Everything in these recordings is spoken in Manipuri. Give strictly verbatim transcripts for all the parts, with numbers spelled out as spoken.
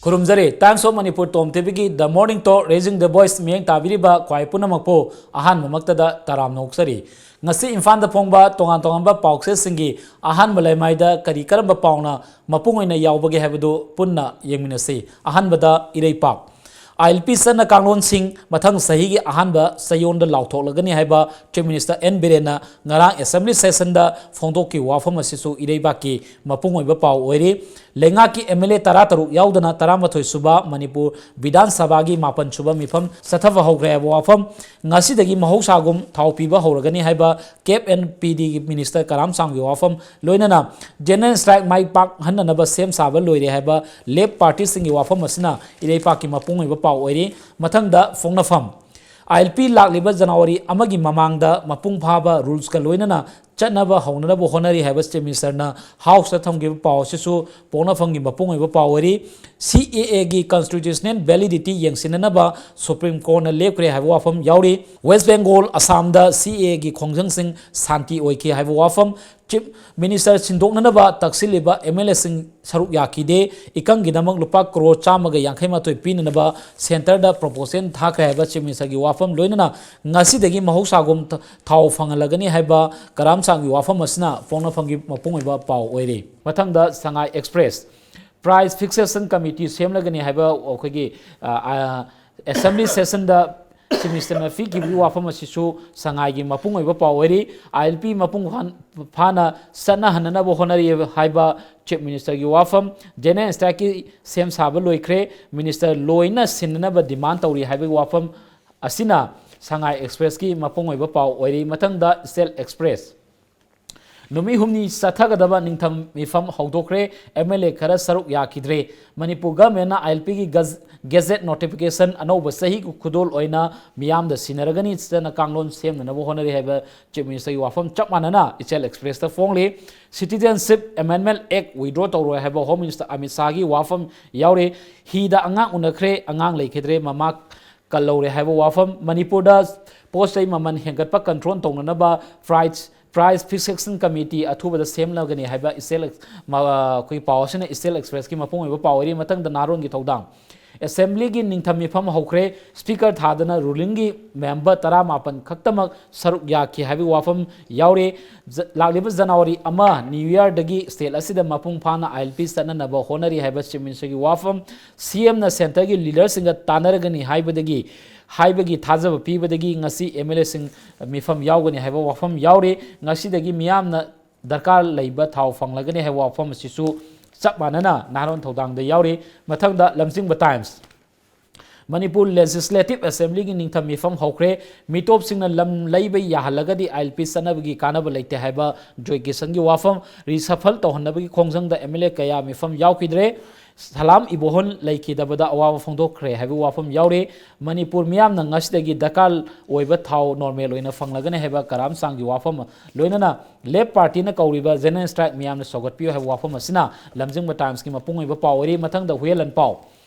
ꯈꯨꯔꯨꯝꯖꯔꯤ꯫ Times of Manipur Tom ꯇꯤꯚꯤꯒꯤ The Morning Talk, Raising the Voice ꯃꯤꯠꯌꯦꯡ ꯇꯥꯕꯤꯔꯤꯕ ꯈ꯭ꯋꯥꯏ ꯄꯨꯝꯅꯃꯛꯄꯨ ꯑꯍꯥꯟꯕꯃꯛꯇꯗ ꯇꯔꯥꯝꯅ ꯑꯣꯛꯆꯔꯤ꯫ ꯉꯁꯤ ꯏꯝꯐꯥꯜꯗ ꯐꯣꯡꯕ ꯇꯣꯉꯥꯟ ꯇꯣꯉꯥꯟꯕ ꯄꯥꯎꯆꯦꯁꯤꯡꯒꯤ ꯑꯍꯥꯟꯕ ꯂꯩꯃꯥꯏꯗ ꯀꯔꯤ ꯀꯔꯝꯕ ꯄꯥꯎꯅ ꯃꯄꯨꯡ ꯑꯣꯏꯅ ꯌꯥꯎꯕꯒꯦ ꯍꯥꯏꯕꯗꯨ ꯄꯨꯟꯅ ꯌꯦꯡꯃꯤꯟꯅꯁꯤ꯫ ꯑꯍꯥꯟꯕꯗ ꯏꯔꯩꯄꯥꯛ꯫ ꯑꯥꯏ ꯑꯦꯜ ꯄꯤ ꯆꯠꯅ ꯀꯥꯡꯂꯣꯟꯁꯤꯡ ꯃꯊꯪ ꯆꯍꯤꯒꯤ ꯑꯍꯥꯟꯕ ꯆꯌꯣꯜꯗ ꯂꯥꯎꯊꯣꯛꯂꯒꯅꯤ ꯍꯥꯏꯕ Chief Minister ꯑꯦꯟ ꯕꯤꯔꯦꯟꯅ ꯉꯔꯥꯡ Assembly Sessionꯗ ꯐꯣꯡꯗꯣꯛꯈꯤꯕ ꯋꯥꯐꯝ ꯑꯁꯤꯁꯨ ꯏꯔꯩꯕꯥꯛꯀꯤ ꯃꯄꯨꯡ ꯑꯣꯏꯕ ꯄꯥꯎ ꯑꯣꯏꯔꯤ꯫ ꯂꯩꯉꯥꯛꯀꯤ ꯑꯦꯝ ꯑꯦꯜ ꯑꯦ ꯇꯔꯥꯇꯔꯨꯛ ꯌꯥꯎꯗꯅ ꯇꯔꯥꯃꯥꯊꯣꯏ ꯁꯨꯕ ꯃꯅꯤꯄꯨꯔ ꯕꯤꯙꯥꯟ ꯁꯚꯥꯒꯤ ꯃꯥꯄꯟ ꯁꯨꯕ ꯃꯤꯐꯝ ꯆꯠꯊꯕ ꯍꯧꯈ꯭ꯔꯦ ꯍꯥꯏꯕ ꯋꯥꯐꯝ, ꯉꯁꯤꯗꯒꯤ ꯃꯍꯧꯁꯥꯒꯨꯝ ꯊꯥꯎ ꯄꯤꯕ ꯍꯧꯔꯒꯅꯤ ꯍꯥꯏꯕ ꯀꯦꯞ ꯑꯦꯟ ꯄꯤ ꯗꯤꯒꯤ Minister ꯀꯔꯥꯝꯁꯥꯡꯒꯤ ꯋꯥꯐꯝ, ꯂꯣꯏꯅꯅ General Strike ꯃꯥꯏ ꯄꯥꯛꯍꯟꯅꯅꯕ ꯁꯦꯝ ꯁꯥꯕ ꯂꯣꯏꯔꯦ ꯍꯥꯏꯕ ꯂꯦꯐ ꯄꯥꯔꯇꯤꯁꯤꯡꯒꯤ ꯋꯥꯐꯝ ꯑꯁꯤꯅ ꯏꯔꯩꯄꯥꯛꯀꯤ ꯃꯄꯨꯡ ꯑꯣꯏꯕ ꯄꯥꯎ ꯑꯣꯏꯔꯤ꯫ ꯃꯊꯪꯗ ꯐꯣꯡꯅꯐꯝ꯫ ꯑꯥꯏ ꯑꯦꯜ ꯄꯤ ꯂꯥꯛꯂꯤꯕ ꯖꯅꯋꯥꯔꯤ ꯑꯃꯒꯤ ꯃꯃꯥꯡꯗ ꯃꯄꯨꯡ ꯐꯥꯕ ꯔꯨꯜꯁꯀ ꯂꯣꯏꯅꯅ ꯆꯠꯅꯕ ꯍꯧꯅꯅꯕ ꯍꯣꯠꯅꯔꯤ ꯍꯥꯏꯕ Chief Ministerꯅ Houseꯇ ꯊꯝꯈꯤꯕ ꯄꯥꯎ ꯑꯁꯤꯁꯨ ꯄꯣꯛꯅꯐꯝꯒꯤ ꯃꯄꯨꯡ ꯑꯣꯏꯕ ꯄꯥꯎ ꯑꯣꯏꯔꯤ꯫ ꯁꯤ ꯑꯦ ꯑꯦꯒꯤ constitutional validity ꯌꯦꯡꯁꯤꯟꯅꯅꯕ Supreme Courtꯅ ꯂꯦꯞꯈ꯭ꯔꯦ ꯍꯥꯏꯕ ꯋꯥꯐꯝ ꯌꯥꯎꯔꯤ꯫ ꯋꯦꯁ ꯕꯦꯡꯒꯣꯜ, ꯑꯁꯥꯝꯗ ꯁꯤ ꯑꯦ ꯑꯦꯒꯤ ꯈꯣꯡꯖꯪꯁꯤꯡ ꯁꯥꯟꯇꯤ ꯑꯣꯏꯈꯤ ꯍꯥꯏꯕ ꯋꯥꯐꯝ, Chief Minister ꯁꯤꯟꯗꯣꯛꯅꯅꯕ ꯇꯛꯁꯤꯜꯂꯤꯕ ꯑꯦꯝ ꯑꯦꯜ ꯑꯦꯁꯤꯡ ꯁꯔꯨꯛ ꯌꯥꯈꯤꯗꯦ꯫ ꯏꯀꯪꯒꯤꯗꯃꯛ ꯂꯨꯄꯥ ꯀ꯭ꯔꯣꯔ ꯆꯥꯝꯃꯒ ꯌꯥꯡꯈꯩ ꯃꯥꯊꯣꯏ ꯄꯤꯅꯅꯕ Centreꯗ proposal ꯊꯥꯈ꯭ꯔꯦ ꯍꯥꯏꯕ Chief Ministerꯒꯤ ꯋꯥꯐꯝ, ꯂꯣꯏꯅꯅ ꯉꯁꯤꯗꯒꯤ ꯃꯍꯧꯁꯥꯒꯨꯝ ꯊ-, ꯊꯥꯎ ꯐꯪꯍꯜꯂꯒꯅꯤ ꯍꯥꯏꯕ ꯀꯔꯥꯝꯁꯥꯡꯒꯤ ꯋꯥꯐꯝ ꯑꯁꯤꯅ ꯄꯣꯛꯅꯐꯝꯒꯤ ꯃꯄꯨꯡ ꯑꯣꯏꯕ ꯄꯥꯎ ꯑꯣꯏꯔꯤ꯫ ꯃꯊꯪꯗ ꯁꯉꯥꯏ Express꯫ Price Fixation Committee ꯁꯦꯝꯂꯒꯅꯤ ꯍꯥꯏꯕ ꯑꯩꯈꯣꯏꯒꯤ, ꯑ, ꯑ, Assembly Sessionꯗ Chief Ministerꯅ ꯄꯤꯈꯤꯕꯒꯤ ꯋꯥꯐꯝ ꯑꯁꯤꯁꯨ ꯁꯉꯥꯏꯒꯤ ꯃꯄꯨꯡ ꯑꯣꯏꯕ ꯄꯥꯎ ꯑꯣꯏꯔꯤ꯫ ꯑꯥꯏ ꯑꯦꯜ ꯄꯤ ꯃꯄꯨꯡ ꯐꯥꯟ-, ꯐꯥꯅ ꯆꯠꯅꯍꯟꯅꯅꯕ ꯍꯣꯠꯅꯔꯤ ꯍꯥꯏꯕ Chief Ministerꯒꯤ ꯋꯥꯐꯝ꯫ General Strikeꯀꯤ ꯁꯦꯝ ꯁꯥꯕ ꯂꯣꯏꯈ꯭ꯔꯦ꯫ Minister ꯂꯣꯏꯅ ꯁꯤꯟꯅꯅꯕ demand ꯇꯧꯔꯤ ꯍꯥꯏꯕꯒꯤ ꯋꯥꯐꯝ ꯑꯁꯤꯅ ꯁꯉꯥꯏ Expressꯀꯤ ꯃꯄꯨꯡ ꯑꯣꯏꯕ ꯄꯥꯎ ꯑꯣꯏꯔꯤ꯫ ꯃꯊꯪꯗ East Express꯫ ꯅꯨꯃꯤꯠ ꯍꯨꯝꯅꯤ ꯆꯠꯊꯒꯗꯕ ꯅꯤꯡꯊꯝ ꯃꯤꯐꯝ ꯍꯧꯗꯣꯛꯈ꯭ꯔꯦ꯫ ꯑꯦꯝ ꯑꯦꯜ ꯑꯦ ꯈꯔ ꯁꯔꯨꯛ ꯌꯥꯈꯤꯗ꯭ꯔꯦ꯫ ꯃꯅꯤꯄꯨꯔ ꯒꯚꯔꯟꯃꯦꯟꯠꯅ ꯑꯥꯏ ꯑꯦꯜ ꯄꯤꯒꯤ ꯒꯖ-, ꯒꯦꯖꯦꯠ ꯅꯣꯇꯤꯐꯤꯀꯦꯁꯟ ꯑꯅꯧꯕ ꯆꯍꯤꯒꯤ ꯈꯨꯗꯣꯜ ꯑꯣꯏꯅ ꯃꯤꯌꯥꯝꯗ ꯁꯤꯟꯅꯔꯒꯅꯤ, ꯆꯠꯅ ꯀꯥꯡꯂꯣꯟ ꯁꯦꯝꯅꯅꯕ ꯍꯣꯠꯅꯔꯤ ꯍꯥꯏꯕ Chief Ministerꯒꯤ ꯋꯥꯐꯝ ꯆꯞ ꯃꯥꯟꯅꯅ East Expressꯇ ꯐꯣꯡꯂꯤ꯫ Citizenship Amendment Act withdraw ꯇꯧꯔꯣꯏ ꯍꯥꯏꯕ Home Minister ꯑꯃꯤꯠ ꯁꯥꯍꯒꯤ ꯋꯥꯐꯝ ꯌꯥꯎꯔꯤ꯫ ꯍꯤꯗ ꯑꯉꯥꯡ ꯎꯅꯈ꯭ꯔꯦ, ꯑꯉꯥꯡ ꯂꯩꯈꯤꯗ꯭ꯔꯦ, ꯃꯃꯥ ꯀꯜꯍꯧꯔꯦ ꯍꯥꯏꯕ ꯋꯥꯐꯝ꯫ ꯃꯅꯤꯄꯨꯔꯗ ꯄꯣꯠ ꯆꯩ ꯃꯃꯜ ꯍꯦꯟꯒꯠꯄ control ꯇꯧꯅꯅꯕ price Price Fixation Committee ꯑꯊꯨꯕꯗ ꯁꯦꯝꯂꯒꯅꯤ ꯍꯥꯏꯕ East Ex-, ꯃ-, ꯑꯩꯈꯣꯏꯒꯤ ꯄꯥꯎ ꯑꯁꯤꯅ East East Expressꯀꯤ ꯃꯄꯨꯡ ꯑꯣꯏꯕ ꯄꯥꯎ ꯑꯣꯏꯔꯤ꯫ ꯃꯊꯪꯗ ꯅꯍꯥꯔꯣꯟꯒꯤ ꯊꯧꯗꯥꯡ꯫ Assemblyꯒꯤ ꯅꯤꯡꯊꯝ ꯃꯤꯐꯝ ꯍꯧꯈ꯭ꯔꯦ꯫ Speaker ꯊꯥꯗꯅ rulingꯒꯤ member ꯇꯔꯥꯃꯥꯄꯟ ꯈꯛꯇꯃꯛ ꯁꯔꯨꯛ ꯌꯥꯈꯤ ꯍꯥꯏꯕꯒꯤ ꯋꯥꯐꯝ ꯌꯥꯎꯔꯤ꯫ ꯖ-, ꯂꯥꯛꯂꯤꯕ January ꯑꯃ New Yearꯗꯒꯤ state ꯑꯁꯤꯗ ꯃꯄꯨꯡ ꯐꯥꯅ ILP ꯆꯠꯅꯅꯕ ꯍꯣꯠꯅꯔꯤ ꯍꯥꯏꯕ Chief Ministerꯒꯤ ꯋꯥꯐꯝ꯫ CMꯅ centreꯒꯤ leaderꯁꯤꯡꯒ ꯇꯥꯟꯅꯔꯒꯅꯤ ꯍꯥꯏꯕꯗꯒꯤ, ꯍꯥꯏꯕꯒꯤ ꯊꯥꯖꯕ ꯄꯤꯕꯗꯒꯤ ꯉꯁꯤ MLAꯁꯤꯡ ꯃꯤꯐꯝ ꯌꯥꯎꯒꯅꯤ ꯍꯥꯏꯕ ꯋꯥꯐꯝ ꯌꯥꯎꯔꯤ꯫ ꯉꯁꯤꯗꯒꯤ ꯃꯤꯌꯥꯝꯅ ꯗꯔꯀꯥꯔ ꯂꯩꯕ ꯊꯥꯎ ꯐꯪꯂꯒꯅꯤ ꯍꯥꯏꯕ ꯋꯥꯐꯝ ꯑꯁꯤꯁꯨ ꯆꯞ ꯃꯥꯟꯅꯅ ꯅꯍꯥꯔꯣꯟ ꯊꯧꯗꯥꯡꯗ ꯌꯥꯎꯔꯤ꯫ ꯃꯊꯪꯗ ꯂꯝꯖꯤꯡꯕ Times꯫ ꯃꯅꯤꯄꯨꯔ Legislative Assemblyꯒꯤ ꯅꯤꯡꯊꯝ ꯃꯤꯐꯝ ꯍꯧꯈ꯭ꯔꯦ꯫ ꯃꯤꯇꯣꯞꯁꯤꯡꯅ ꯂꯝ ꯂꯩꯕ ꯌꯥꯍꯜꯂꯒꯗꯤ ILP ꯆꯠꯅꯕꯒꯤ ꯀꯥꯟꯅꯕ ꯂꯩꯇꯦ ꯍꯥꯏꯕ ꯖꯣꯏ ꯀꯤꯁꯟꯒꯤ ꯋꯥꯐꯝ꯫ Reshuffle ꯇꯧꯍꯟꯅꯕꯒꯤ ꯈꯣꯡꯖꯪꯗ MLA ꯀꯌꯥ ꯃꯤꯐꯝ ꯌꯥꯎꯈꯤꯗ꯭ꯔꯦ꯫ ꯁꯂꯥꯝ ꯏꯕꯣꯍꯜ ꯂꯩꯈꯤꯗꯕꯗ ꯑꯋꯥꯕ ꯐꯣꯡꯗꯣꯛꯈ꯭ꯔꯦ ꯍꯥꯏꯕ ꯋꯥꯐꯝ ꯌꯥꯎꯔꯤ꯫ ꯃꯅꯤꯄꯨꯔ ꯃꯤꯌꯥꯝꯅ ꯉꯁꯤꯗꯒꯤ ꯗꯔꯀꯥꯔ ꯑꯣꯏꯕ ꯊꯥꯎ normal ꯑꯣꯏꯅ ꯐꯪꯂꯒꯅꯤ ꯍꯥꯏꯕ ꯀꯔꯥꯝ ꯁꯥꯡꯒꯤ ꯋꯥꯐꯝ, ꯂꯣꯏꯅꯅ Left Partyꯅ ꯀꯧꯔꯤꯕ general strike ꯃꯤꯌꯥꯝꯅ ꯁꯧꯒꯠꯄꯤꯌꯨ ꯍꯥꯏꯕ ꯋꯥꯐꯝ ꯑꯁꯤꯅ ꯂꯝꯖꯤꯡꯕ Timesꯀꯤ ꯃꯄꯨꯡ ꯑꯣꯏꯕ ꯄꯥꯎ ꯑꯣꯏꯔꯤ꯫ ꯃꯊꯪꯗ ꯍꯨꯌꯦꯜ ꯂꯥꯟꯄꯥꯎ꯫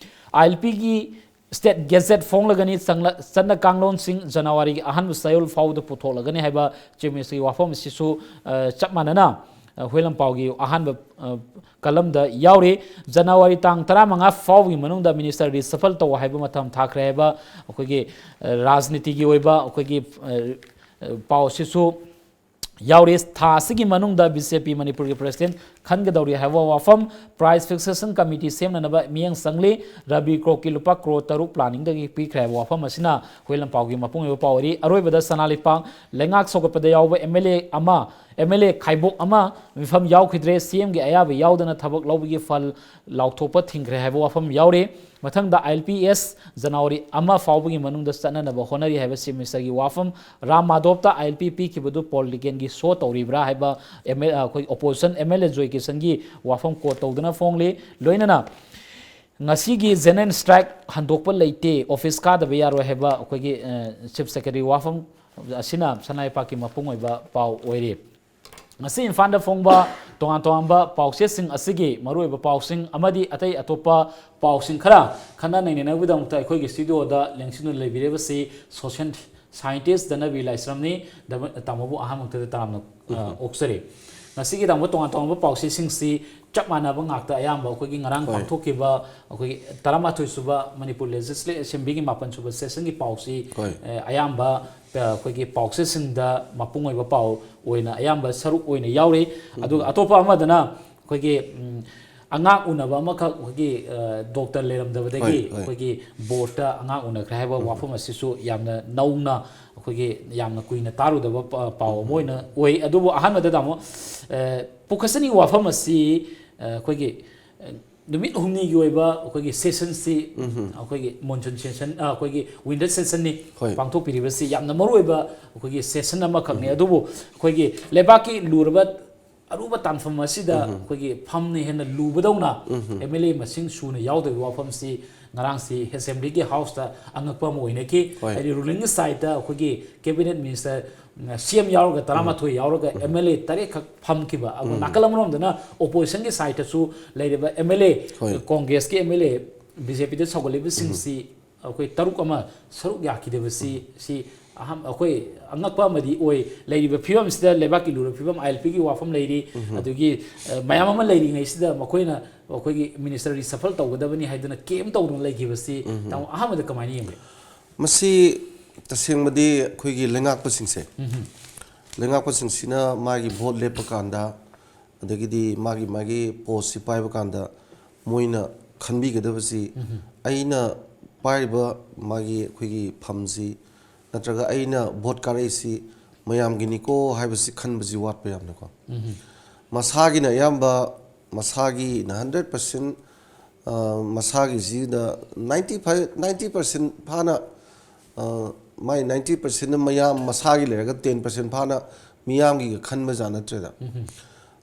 ILPꯒꯤ state gazette ꯐꯣꯡꯂꯒꯅꯤ, ꯆꯪꯂ-, ꯆꯠꯅ ꯀꯥꯡꯂꯣꯟꯁꯤꯡ Januaryꯒꯤ ꯑꯍꯥꯟꯕ ꯆꯌꯣꯜ ꯐꯥꯎꯕꯗ ꯄꯨꯊꯣꯛꯂꯒꯅꯤ ꯍꯥꯏꯕ Chief Ministerꯒꯤ ꯋꯥꯐꯝ ꯑꯁꯤꯁꯨ, ꯑ, ꯆꯞ ꯃꯥꯟꯅꯅ, ꯑ, ꯍꯨꯌꯦꯜ ꯂꯥꯟꯄꯥꯎꯒꯤ ꯑꯍꯥꯟꯕ, ꯑ, columnꯗ ꯌꯥꯎꯔꯤ꯫ January ꯇꯥꯡ ꯇꯔꯥꯃꯉꯥ ꯐꯥꯎꯕꯒꯤ ꯃꯅꯨꯡꯗ minister reshuffle ꯇꯧ ꯍꯥꯏꯕ ꯃꯇꯝ ꯊꯥꯈ꯭ꯔꯦ ꯍꯥꯏꯕ ꯑꯩꯈꯣꯏꯒꯤ, ꯑ, ꯔꯥꯖꯅꯤꯇꯤꯒꯤ ꯑꯣꯏꯕ ꯑꯩꯈꯣꯏꯒꯤ, ꯑ, ꯑ, ꯄꯥꯎ ꯑꯁꯤꯁꯨ ꯌꯥꯎꯔꯤ꯫ ꯊꯥ ꯑꯁꯤꯒꯤ ꯃꯅꯨꯡꯗ BJP ꯃꯅꯤꯄꯨꯔꯒꯤ president ꯈꯟꯒꯗꯧꯔꯤ ꯍꯥꯏꯕ ꯋꯥꯐꯝ꯫ Price Fixation Committee ꯁꯦꯝꯅꯅꯕ ꯃꯤꯠꯌꯦꯡ ꯆꯪꯂꯤ꯫ ꯔꯕꯤ ꯀ꯭ꯔꯣꯞꯀꯤ ꯂꯨꯄꯥ ꯀ꯭ꯔꯣꯔ ꯇꯔꯨꯛ planningꯗꯒꯤ ꯄꯤꯈ꯭ꯔꯦ ꯍꯥꯏꯕ ꯋꯥꯐꯝ ꯑꯁꯤꯅ ꯍꯨꯌꯦꯜ ꯂꯥꯟꯄꯥꯎꯒꯤ ꯃꯄꯨꯡ ꯑꯣꯏꯕ ꯄꯥꯎ ꯑꯣꯏꯔꯤ꯫ ꯑꯔꯣꯏꯕꯗ ꯁꯅꯥ ꯂꯩꯄꯥꯛ꯫ ꯂꯩꯉꯥꯛ ꯁꯧꯒꯠꯄꯗ ꯌꯥꯎꯕ MLA ꯑꯃ, MLA ꯈꯥꯏꯕꯣꯛ ꯑꯃ ꯃꯤꯐꯝ ꯌꯥꯎꯈꯤꯗ꯭ꯔꯦ꯫ CMꯒꯤ ꯑꯌꯥꯕ ꯌꯥꯎꯗꯅ ꯊꯕꯛ ꯂꯧꯕꯒꯤ ꯐꯜ ꯂꯥꯎꯊꯣꯛꯄ ꯊꯤꯡꯈ꯭ꯔꯦ ꯍꯥꯏꯕ ꯋꯥꯐꯝ ꯌꯥꯎꯔꯤ꯫ ꯃꯊꯪꯗ ILPS January ꯑꯃ ꯐꯥꯎꯕꯒꯤ ꯃꯅꯨꯡꯗ ꯆꯠꯅꯅꯕ ꯍꯣꯠꯅꯔꯤ ꯍꯥꯏꯕ Chief Ministerꯒꯤ ꯋꯥꯐꯝ꯫ ꯔꯥꯝ ꯃꯥꯙꯣꯞꯇ ILP ꯄꯤꯈꯤꯕꯗꯨ politicalꯒꯤ show ꯇꯧꯔꯤꯕ꯭ꯔꯥ ꯍꯥꯏꯕ ML, ꯑꯩꯈꯣꯏ opposition MLA ꯖꯣꯏ ꯀꯤꯁꯟꯒꯤ ꯋꯥꯐꯝ quote ꯇꯧꯗꯨꯅ ꯐꯣꯡꯂꯤ꯫ ꯂꯣꯏꯅꯅ ꯉꯁꯤꯒꯤ general strike ꯍꯟꯗꯣꯛꯄ ꯂꯩꯇꯦ, office ꯀꯥꯗꯕ ꯌꯥꯔꯣꯏ ꯍꯥꯏꯕ ꯑꯩꯈꯣꯏꯒꯤ, ꯑ, Chief Secretary ꯋꯥꯐꯝ ꯑꯁꯤꯅ ꯁꯅꯥ ꯂꯩꯄꯥꯛꯀꯤ ꯃꯄꯨꯡ ꯑꯣꯏꯕ ꯄꯥꯎ ꯑꯣꯏꯔꯤ꯫ ꯉꯁꯤ ꯏꯝꯐꯥꯜꯗ ꯐꯣꯡꯕ ꯇꯣꯉꯥꯟ ꯇꯣꯉꯥꯟꯕ ꯄꯥꯎꯆꯦꯁꯤꯡ ꯑꯁꯤꯒꯤ ꯃꯔꯨꯑꯣꯏꯕ ꯄꯥꯎꯁꯤꯡ ꯑꯃꯗꯤ ꯑꯇꯩ ꯑꯇꯣꯞꯄ ꯄꯥꯎꯁꯤꯡ ꯈꯔ ꯈꯟꯅ ꯅꯩꯅꯅꯕꯒꯤꯗꯃꯛꯇ ꯑꯩꯈꯣꯏꯒꯤ studioꯗ ꯂꯦꯡꯁꯤꯟꯗꯨꯅ ꯂꯩꯕꯤꯔꯤꯕꯁꯤ social Scientist ꯙꯅꯕꯤꯔ ꯂꯥꯏꯁ꯭ꯔꯝꯅꯤ꯫ ꯗꯕ-, ꯇꯥꯃꯣꯕꯨ ꯑꯍꯥꯟꯕꯃꯛꯇꯗ ꯇꯔꯥꯝꯅ, ꯑ, ꯑꯣꯛꯆꯔꯤ꯫ ꯉꯁꯤꯒꯤ ꯇꯥꯃꯣ ꯇꯣꯉꯥꯟ ꯇꯣꯉꯥꯟꯕ ꯄꯥꯎꯆꯦꯁꯤꯡꯁꯤ ꯆꯞ ꯃꯥꯟꯅꯕ ꯉꯥꯛꯇ ꯑꯌꯥꯝꯕ ꯑꯩꯈꯣꯏꯒꯤ ꯉꯔꯥꯡ ꯍꯣꯏ꯫ ꯄꯥꯡꯊꯣꯛꯈꯤꯕ ꯑꯩꯈꯣꯏꯒꯤ ꯇꯔꯥꯃꯥꯊꯣꯏ ꯁꯨꯕ ꯃꯅꯤꯄꯨꯔ Legislative Assembly ꯒꯤ ꯃꯥꯄꯟ ꯁꯨꯕ session ꯒꯤ ꯄꯥꯎꯁꯤ, ꯍꯣꯏ꯫ ꯑ, ꯑꯌꯥꯝꯕ, ꯑ, ꯑꯩꯈꯣꯏꯒꯤ ꯄꯥꯎꯆꯦꯁꯤꯡꯗ ꯃꯄꯨꯡ ꯑꯣꯏꯕ ꯄꯥꯎ ꯑꯣꯏꯅ ꯑꯌꯥꯝꯕ ꯁꯔꯨꯛ ꯑꯣꯏꯅ ꯌꯥꯎꯔꯤ꯫ ꯎꯝ꯫ ꯑꯗꯨꯒ ꯑꯇꯣꯞꯄ ꯑꯃꯗꯅ ꯑꯩꯈꯣꯏꯒꯤ, ꯎꯝ, ꯑꯉꯥꯡ ꯎꯅꯕ ꯑꯃꯈꯛ ꯑꯩꯈꯣꯏꯒꯤ, ꯑ, ꯗꯣꯛꯇꯔ ꯂꯩꯔꯝꯗꯕꯗꯒꯤ ꯍꯣꯏ, ꯍꯣꯏ꯫ ꯑꯩꯈꯣꯏꯒꯤ board ꯇ ꯑꯉꯥꯡ ꯎꯅꯈ꯭ꯔꯦ ꯍꯥꯏꯕ ꯎꯝ꯫ ꯋꯥꯐꯝ ꯑꯁꯤꯁꯨ ꯌꯥꯝꯅ ꯅꯧꯅ, ꯑꯩꯈꯣꯏꯒꯤ ꯌꯥꯝꯅ ꯀꯨꯏꯅ ꯇꯥꯔꯨꯗꯕ ꯄ-, ꯄꯥꯎ ꯑꯃ ꯎꯝ꯫ ꯑꯣꯏꯅ ꯑꯣꯏ꯫ ꯑꯗꯨꯕꯨ ꯑꯍꯥꯟꯕꯗ ꯇꯥꯃꯣ, ꯑ, ꯄꯨꯈꯁꯅꯤ ꯋꯥꯐꯝ ꯑꯁꯤ, ꯑ, ꯑꯩꯈꯣꯏꯒꯤ, ꯑ, ꯅꯨꯃꯤꯠ ꯍꯨꯝꯅꯤꯒꯤ ꯑꯣꯏꯕ ꯑꯩꯈꯣꯏꯒꯤ session ꯁꯤ, ꯎꯝ꯫ ꯑꯩꯈꯣꯏꯒꯤ monsoon session, ꯑ, ꯑꯩꯈꯣꯏꯒꯤ winter session ꯅꯤ ꯍꯣꯏ꯫ ꯄꯥꯡꯊꯣꯛꯄꯤꯔꯤꯕꯁꯤ ꯌꯥꯝꯅ ꯃꯔꯨꯑꯣꯏꯕ ꯑꯩꯈꯣꯏꯒꯤ session ꯑꯃꯈꯛꯅꯤ꯫ ꯎꯝ꯫ ꯑꯗꯨꯕꯨ ꯑꯩꯈꯣꯏꯒꯤ ꯂꯩꯕꯥꯛꯀꯤ ꯂꯨꯔꯕ ꯑꯔꯨꯕ ꯇꯥꯟꯐꯝ ꯑꯁꯤꯗ ꯎꯝ꯫ ꯑꯩꯈꯣꯏꯒꯤ ꯐꯝꯅ ꯍꯦꯟꯅ ꯂꯨꯕꯗꯧꯅ ꯎꯝ꯫ M L A ꯃꯁꯤꯡ ꯁꯨꯅ ꯌꯥꯎꯗꯕꯒꯤ ꯋꯥꯐꯝꯁꯤ ꯉꯔꯥꯡꯁꯤ Assembly ꯒꯤ House ꯇ ꯑꯉꯛꯄ ꯑꯃ ꯑꯣꯏꯅꯈꯤ꯫ ꯍꯣꯏ꯫ ꯍꯥꯏꯗꯤ ruling side ꯇ ꯑꯩꯈꯣꯏꯒꯤ Cabinet Minister, ꯎꯝ, C M ꯌꯥꯎꯔꯒ ꯇꯔꯥꯃꯥꯊꯣꯏ ꯌꯥꯎꯔꯒ ꯎꯝ꯫ M L A ꯇꯔꯦꯠ ꯈꯛ ꯐꯝꯈꯤꯕ꯫ ꯑꯗꯨꯒ ꯎꯝ꯫ ꯅꯥꯀꯜ ꯑꯃꯔꯣꯝꯗꯅ opposition ꯒꯤ side ꯇꯁꯨ ꯂꯩꯔꯤꯕ M L A, ꯍꯣꯏ꯫ Congress ꯀꯤ M L A, B J P ꯗ ꯁꯧꯒꯠꯂꯤꯕꯁꯤꯡꯁꯤ ꯎꯝ꯫ ꯑꯩꯈꯣꯏ ꯇꯔꯨꯛ ꯑꯃ ꯁꯔꯨꯛ ꯌꯥꯈꯤꯗꯕꯁꯤ, ꯎꯝ꯫ ꯁꯤ ꯑꯍꯝ-, ꯑꯩꯈꯣꯏ ꯑꯉꯛꯄ ꯑꯃꯗꯤ ꯑꯣꯏ꯫ ꯂꯩꯔꯤꯕ ꯐꯤꯕꯝꯁꯤꯗ ꯂꯩꯕꯥꯛꯀꯤ ꯂꯨꯔꯕ ꯐꯤꯕꯝ, I L P ꯒꯤ ꯋꯥꯐꯝ ꯂꯩꯔꯤ, ꯎꯝ꯫ ꯑꯗꯨꯒꯤ, ꯑ, ꯃꯌꯥꯝ ꯑꯃ ꯂꯩꯔꯤꯉꯩꯁꯤꯗ ꯃꯈꯣꯏꯅ ꯑꯩꯈꯣꯏꯒꯤ minister reshuffle ꯇꯧꯒꯗꯕꯅꯤ ꯍꯥꯏꯗꯨꯅ ꯀꯦꯝ ꯇꯧꯗꯅ ꯂꯩꯈꯤꯕꯁꯤ ꯎꯝ꯫ ꯇꯥꯃꯣ ꯑꯍꯥꯟꯕꯗ ꯀꯃꯥꯏꯅ ꯌꯦꯡꯒꯦ? ꯃꯁꯤ ꯇꯁꯦꯡꯕꯗꯤ ꯑꯩꯈꯣꯏꯒꯤ ꯂꯩꯉꯥꯛꯄꯁꯤꯡꯁꯦ, ꯎꯝ꯫ ꯂꯩꯉꯥꯛꯄꯁꯤꯡꯁꯤꯅ ꯃꯥꯒꯤ vote ꯂꯦꯞꯄ ꯀꯥꯟꯗ, ꯑꯗꯒꯤꯗꯤ ꯃꯥꯒꯤ, ꯃꯥꯒꯤ post ꯁꯤ ꯄꯥꯏꯕ ꯀꯥꯟꯗ ꯃꯣꯏꯅ ꯈꯟꯕꯤꯒꯗꯕꯁꯤ, ꯎꯝ꯫ ꯑꯩꯅ ꯄꯥꯏꯔꯤꯕ ꯃꯥꯒꯤ ꯑꯩꯈꯣꯏꯒꯤ ꯐꯝꯁꯤ ꯅꯠꯇ꯭ꯔꯒ ꯑꯩꯅ vote ꯀꯥꯔꯛꯏꯁꯤ ꯃꯌꯥꯝꯒꯤꯅꯤꯀꯣ ꯍꯥꯏꯕꯁꯤ ꯈꯟꯕꯁꯤ ꯋꯥꯠꯄ ꯌꯥꯝꯅꯀꯣ꯫ ꯎꯝ꯫ ꯃꯁꯥꯒꯤꯅ ꯑꯌꯥꯝꯕ, ꯃꯁꯥꯒꯤꯅ hundred percent, ꯑ, ꯃꯁꯥꯒꯤꯁꯤꯗ ninety five, ninety percent ꯐꯥꯅ, ꯑ, ꯃꯥꯏ ninety percent ꯃꯌꯥꯝ ꯃꯁꯥꯒꯤ ꯂꯩꯔꯒ ten percent ꯐꯥꯅ ꯃꯤꯌꯥꯝꯒꯤꯒ ꯈꯟꯕ ꯖꯥꯠ ꯅꯠꯇ꯭ꯔꯦꯗ꯫ ꯎꯝ꯫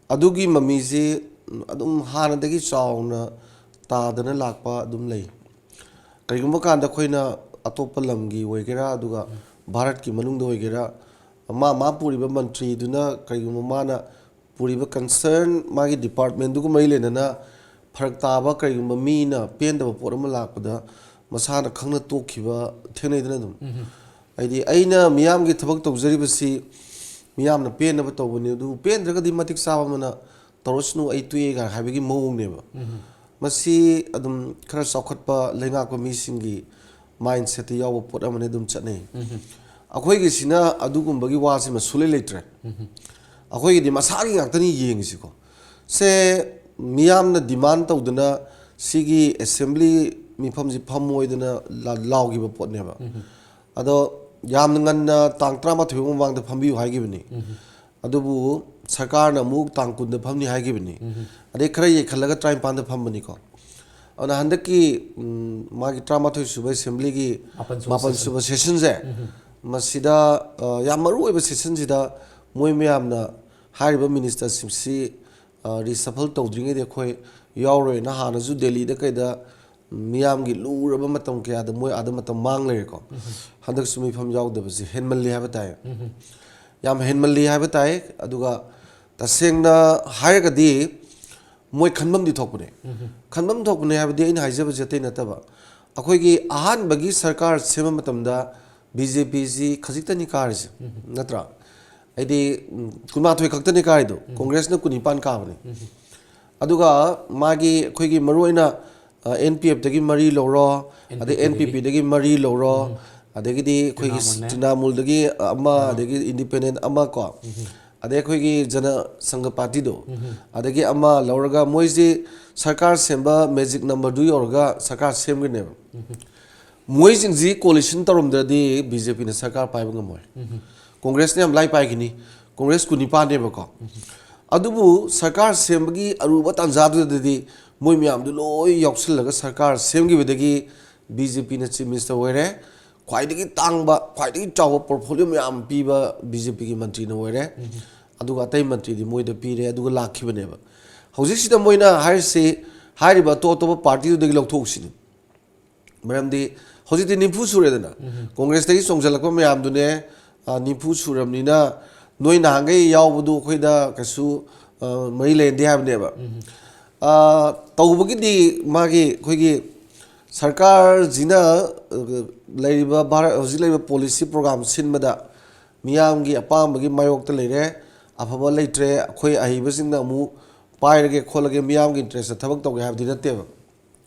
ꯑꯗꯨꯒꯤ ꯃꯃꯤꯁꯤ ꯑꯗꯨꯝ ꯍꯥꯟꯅꯗꯒꯤ ꯆꯥꯎꯅ ꯇꯥꯗꯅ ꯂꯥꯛꯄ ꯑꯗꯨꯝ ꯂꯩ꯫ ꯀꯔꯤꯒꯨꯝꯕ ꯀꯥꯟꯗ ꯑꯩꯈꯣꯏꯅ ꯑꯇꯣꯞꯄ ꯂꯝꯒꯤ ꯑꯣꯏꯒꯦꯔꯥ, ꯑꯗꯨꯒ ꯚꯥꯔꯠꯀꯤ ꯃꯅꯨꯡꯗ ꯑꯣꯏꯒꯦꯔꯥ, ꯃꯥ, ꯃꯥ ꯄꯨꯔꯤꯕ ꯃꯟꯇ꯭ꯔꯤꯗꯨꯅ ꯀꯔꯤꯒꯨꯝꯕ ꯃꯥꯅ ꯄꯨꯔꯤꯕ concern, ꯃꯥꯒꯤ department ꯗꯨꯒ ꯃꯔꯤ ꯂꯩꯅꯅ ꯐꯔꯛ ꯇꯥꯕ ꯀꯔꯤꯒꯨꯝꯕ ꯃꯤꯅ ꯄꯦꯟꯗꯕ ꯄꯣꯠ ꯑꯃ ꯂꯥꯛꯄꯗ ꯃꯁꯥꯅ ꯈꯪꯅ ꯇꯣꯛꯈꯤꯕ ꯊꯦꯡꯅꯩꯗꯅ ꯑꯗꯨꯝ꯫ ꯎꯝ꯫ ꯍꯥꯏꯗꯤ ꯑꯩꯅ ꯃꯤꯌꯥꯝꯒꯤ ꯊꯕꯛ ꯇꯧꯖꯔꯤꯕꯁꯤ ꯃꯤꯌꯥꯝꯅ ꯄꯦꯟꯅꯕ ꯇꯧꯕꯅꯤ, ꯑꯗꯨꯕꯨ ꯄꯦꯟꯗ꯭ꯔꯒꯗꯤ ꯃꯇꯤꯛ ꯆꯥꯕ ꯑꯃꯅ ꯇꯧꯔꯁꯅꯨ, ꯑꯩ ꯇꯣꯛꯑꯦ ꯀꯥꯏꯅ ꯍꯥꯏꯕꯒꯤ ꯃꯑꯣꯡꯅꯦꯕ꯫ ꯃꯁꯤ ꯑꯗꯨꯝ ꯈꯔ ꯆꯥꯎꯈꯠꯄ ꯂꯩꯉꯥꯛꯄ ꯃꯤꯁꯤꯡꯒꯤ ꯃꯥꯏꯟꯁꯦꯠꯇ ꯌꯥꯎꯕ ꯄꯣꯠ ꯑꯃꯅꯤ, ꯑꯗꯨꯝ ꯆꯠꯅꯩ꯫ ꯑꯩꯈꯣꯏꯒꯤꯁꯤꯅ ꯑꯗꯨꯒꯨꯝꯕꯒꯤ ꯋꯥꯁꯤꯃ ꯁꯨꯡꯂꯩ ꯂꯩꯇ꯭ꯔꯦ꯫ ꯑꯩꯈꯣꯏꯒꯤꯗꯤ ꯃꯁꯥꯒꯤ ꯉꯥꯛꯇꯅꯤ ꯌꯦꯡꯉꯤꯁꯤꯀꯣ꯫ ꯁꯦ ꯃꯤꯌꯥꯝꯅ ꯗꯤꯃꯥꯟ ꯇꯧꯗꯅ ꯁꯤꯒꯤ ꯑꯦꯁꯦꯝꯕ꯭ꯂꯤ ꯃꯤꯐꯝꯁꯤ ꯐꯝꯃꯣꯏꯗꯅ ꯂꯥ-, ꯂꯥꯎꯈꯤꯕ ꯄꯣꯠꯅꯦꯕ꯫ ꯑꯗꯣ ꯌꯥꯝꯅ ꯉꯟꯅ ꯇꯥꯡ ꯇꯔꯥꯃꯥꯊꯣꯏ ꯐꯥꯎ ꯃꯃꯥꯡꯗ ꯐꯝꯕꯤꯌꯨ ꯍꯥꯏꯈꯤꯕꯅꯤ꯫ ꯑꯗꯨꯕꯨ ꯁꯔꯀꯥꯔꯅ ꯑꯃꯨꯛ ꯇꯥꯡ ꯀꯨꯟꯗ ꯐꯝꯅꯤ ꯍꯥꯏꯈꯤꯕꯅꯤ꯫ ꯑꯗꯩ ꯈꯔ ꯌꯩꯈꯠꯂꯒ ꯇꯔꯥꯅꯤꯄꯥꯟꯗ ꯐꯝꯕꯅꯤꯀꯣ꯫ ꯑꯗꯨꯅ ꯍꯟꯗꯛꯀꯤ, ꯎꯝ, ꯃꯥꯒꯤ ꯇꯔꯥꯃꯥꯊꯣꯏ ꯁꯨꯕ ꯑꯦꯁꯦꯝꯕ꯭ꯂꯤꯒꯤ ꯃꯥꯄꯟ ꯁꯨꯕ ꯃꯥꯄꯟ ꯁꯦꯁꯟ꯫ ꯁꯨꯕ ꯁꯦꯁꯟꯁꯦ, ꯃꯁꯤꯗ, ꯑ, ꯌꯥꯝ ꯃꯔꯨ ꯑꯣꯏꯕ ꯁꯦꯁꯟꯁꯤꯗ ꯃꯣꯏ ꯃꯌꯥꯝꯅ, ꯍꯥꯏꯔꯤꯕ ꯃꯤꯅꯤꯁꯇꯔꯁꯤꯡꯁꯤ, ꯑ, ꯔꯤꯁꯐꯜ ꯇꯧꯗ꯭ꯔꯤꯉꯩꯗ ꯑꯩꯈꯣꯏ ꯌꯥꯎꯔꯣꯏꯅ ꯍꯥꯟꯅꯁꯨ ꯗꯦꯜꯂꯤꯗ ꯀꯩꯗ ꯃꯤꯌꯥꯝꯒꯤ ꯂꯨꯔꯕ ꯃꯇꯝ ꯀꯌꯥꯗ ꯃꯣꯏ ꯑꯥꯗ ꯃꯇꯝ ꯃꯥꯡ ꯂꯩꯔꯦꯀꯣ꯫ ꯍꯟꯗꯛꯁꯨ ꯃꯤꯐꯝ ꯌꯥꯎꯗꯕꯁꯦ ꯍꯦꯟꯃꯜꯂꯤ ꯍꯥꯏꯕ ꯇꯥꯏ꯫ ꯌꯥꯝ ꯍꯦꯟꯃꯜꯂꯤ ꯍꯥꯏꯕ ꯇꯥꯏ꯫ ꯑꯗꯨꯒ ꯇꯁꯦꯡꯅ ꯍꯥꯏꯔꯒꯗꯤ ꯃꯣꯏ ꯈꯟꯐꯝꯗꯤ ꯊꯣꯛꯄꯅꯦ꯫ ꯈꯟꯐꯝ ꯊꯣꯛꯄꯅꯦ ꯍꯥꯏꯕꯗꯤ ꯑꯩꯅ ꯍꯥꯏꯖꯕꯁꯦ ꯑꯇꯩ ꯅꯠꯇꯕ, ꯑꯩꯈꯣꯏꯒꯤ ꯑꯍꯥꯟꯕꯒꯤ ꯁꯔꯀꯥꯔ ꯁꯦꯝꯕ ꯃꯇꯝꯗ ꯕꯤ ꯖꯦ ꯄꯤꯁꯤ ꯈꯖꯤꯛꯇꯅꯤ ꯀꯥꯔꯤꯁꯦ, ꯅꯠꯇ꯭ꯔꯥ? ꯍꯥꯏꯗꯤ, ꯎꯝ, ꯀꯨꯟꯃꯥꯊꯣꯏ ꯈꯛꯇꯅꯤ ꯀꯥꯔꯤꯗꯣ, ꯀꯣꯡꯒ꯭ꯔꯦꯁꯅ ꯀꯨꯟꯅꯤꯄꯥꯟ ꯀꯥꯕꯅꯤ꯫ ꯑꯗꯨꯒ ꯃꯥꯒꯤ ꯑꯩꯈꯣꯏꯒꯤ ꯃꯔꯨꯑꯣꯏꯅ, ꯑ, ꯑꯦꯟ ꯄꯤ ꯑꯦꯐꯇꯒꯤ ꯃꯔꯤ ꯂꯧꯔꯣ, ꯑꯗꯩ ꯑꯦꯟ ꯄꯤ ꯄꯤꯗꯒꯤ ꯃꯔꯤ ꯂꯧꯔꯣ, ꯑꯗꯒꯤꯗꯤ ꯑꯩꯈꯣꯏꯒꯤ ꯇ꯭ꯔꯤꯅꯥꯃꯨꯜꯅꯦ꯫ ꯇ꯭ꯔꯤꯅꯥꯃꯨꯜꯗꯒꯤ ꯑꯃ, ꯑꯗꯒꯤ ꯏꯟꯗꯤꯄꯦꯟꯗꯦꯟ ꯑꯃ ꯀꯣ, ꯑꯗꯩ ꯑꯩꯈꯣꯏꯒꯤ ꯖꯅ ꯁꯪꯘ ꯄꯥꯔꯇꯤꯗꯣ, ꯑꯗꯒꯤ ꯑꯃ ꯂꯧꯔꯒ ꯃꯣꯏꯁꯤ ꯁꯔꯀꯥꯔ ꯁꯦꯝꯕ ꯃꯦꯖꯤꯛ ꯅꯝꯕꯔꯗꯨ ꯌꯧꯔꯒ ꯁꯔꯀꯥꯔ ꯁꯦꯝꯒꯅꯦꯕ꯫ ꯃꯣꯏꯁꯤꯡꯁꯤ ꯀꯣꯂꯤꯁꯟ ꯇꯧꯔꯝꯗ꯭ꯔꯗꯤ ꯕꯤ ꯖꯦ ꯄꯤꯅ ꯁꯔꯀꯥꯔ ꯄꯥꯏꯕ ꯉꯝꯃꯣꯏ꯫ ꯀꯣꯡꯒ꯭ꯔꯦꯁꯅ ꯌꯥꯝ ꯂꯥꯏ ꯄꯥꯏꯈꯤꯅꯤ꯫ ꯀꯣꯡꯒ꯭ꯔꯦꯁ ꯀꯨꯟꯅꯤꯄꯥꯟꯅꯦꯕꯀꯣ꯫ ꯑꯗꯨꯕꯨ ꯁꯔꯀꯥꯔ ꯁꯦꯝꯕꯒꯤ ꯑꯔꯨꯕ ꯇꯥꯟꯖꯥꯗꯨꯗꯗꯤ ꯃꯣꯏ ꯃꯌꯥꯝꯗꯨ ꯂꯣꯏ ꯌꯥꯎꯁꯤꯜꯂꯒ ꯁꯔꯀꯥꯔ ꯁꯦꯝꯈꯤꯕꯗꯒꯤ ꯕꯤ ꯖꯦ ꯄꯤꯅ ꯆꯤꯐ ꯃꯤꯅꯤꯁꯇꯔ ꯑꯣꯏꯔꯦ꯫ ꯈ꯭ꯋꯥꯏꯗꯒꯤ ꯇꯥꯡꯕ, ꯈ꯭ꯋꯥꯏꯗꯒꯤ ꯆꯥꯎꯕ ꯄꯣꯔꯠꯐꯣꯂꯤꯑꯣ ꯃꯌꯥꯝ ꯄꯤꯕ ꯕꯤ ꯖꯦ ꯄꯤꯒꯤ ꯃꯟꯇ꯭ꯔꯤꯅ ꯑꯣꯏꯔꯦ꯫ ꯑꯗꯨꯒ ꯑꯇꯩ ꯃꯟꯇ꯭ꯔꯤꯗꯤ ꯃꯣꯏꯗ ꯄꯤꯔꯦ, ꯑꯗꯨꯒ ꯂꯥꯛꯈꯤꯕꯅꯦꯕ꯫ ꯍꯧꯖꯤꯛꯁꯤꯗ ꯃꯣꯏꯅ ꯍꯥꯏꯔꯤꯁꯤ, ꯍꯥꯏꯔꯤꯕ ꯑꯇꯣꯞ ꯑꯇꯣꯞꯄ ꯄꯥꯔꯇꯤꯗꯨꯗꯒꯤ ꯂꯧꯊꯣꯛꯁꯤꯅꯤ꯫ ꯃꯔꯝꯗꯤ ꯍꯧꯖꯤꯛꯇꯤ ꯅꯤꯐꯨ ꯁꯨꯔꯦꯗꯅ, ꯀꯣꯡꯒ꯭ꯔꯦꯁꯇꯒꯤ ꯆꯣꯡꯁꯤꯜꯂꯛꯄ ꯃꯌꯥꯝꯗꯨꯅꯦ, ꯑ, ꯅꯤꯐꯨ ꯁꯨꯔꯕꯅꯤꯅ ꯅꯣꯏ ꯅꯍꯥꯟꯈꯩ ꯌꯥꯎꯕꯗꯨ ꯑꯩꯈꯣꯏꯗ ꯀꯩꯁꯨ, ꯑ, ꯃꯔꯤ ꯂꯩꯅꯗꯦ ꯍꯥꯏꯕꯅꯦꯕ꯫ ꯑ, ꯇꯧꯕꯒꯤꯗꯤ ꯃꯥꯒꯤ ꯑꯩꯈꯣꯏꯒꯤ ꯁꯔꯀꯥꯔꯁꯤꯅ, ꯑ, ꯂꯩꯔꯤꯕ ꯚꯥꯔꯠ ꯍꯧꯖꯤꯛ ꯂꯩꯔꯤꯕ ꯄꯣꯂꯤꯁꯤ ꯄ꯭ꯔꯣꯒ꯭ꯔꯥꯝ ꯁꯤꯟꯕꯗ ꯃꯤꯌꯥꯝꯒꯤ ꯑꯄꯥꯝꯕꯒꯤ ꯃꯥꯌꯣꯛꯇ ꯂꯩꯔꯦ, ꯑꯐꯕ ꯂꯩꯇ꯭ꯔꯦ, ꯑꯩꯈꯣꯏ ꯑꯍꯩꯕꯁꯤꯡꯅ ꯑꯃꯨꯛ ꯄꯥꯏꯔꯒꯦ ꯈꯣꯠꯂꯒꯦ, ꯃꯤꯌꯥꯝꯒꯤ ꯏꯟꯇꯔꯦꯁꯇ ꯊꯕꯛ ꯇꯧꯒꯦ ꯍꯥꯏꯕꯗꯤ ꯅꯠꯇꯦꯕ꯫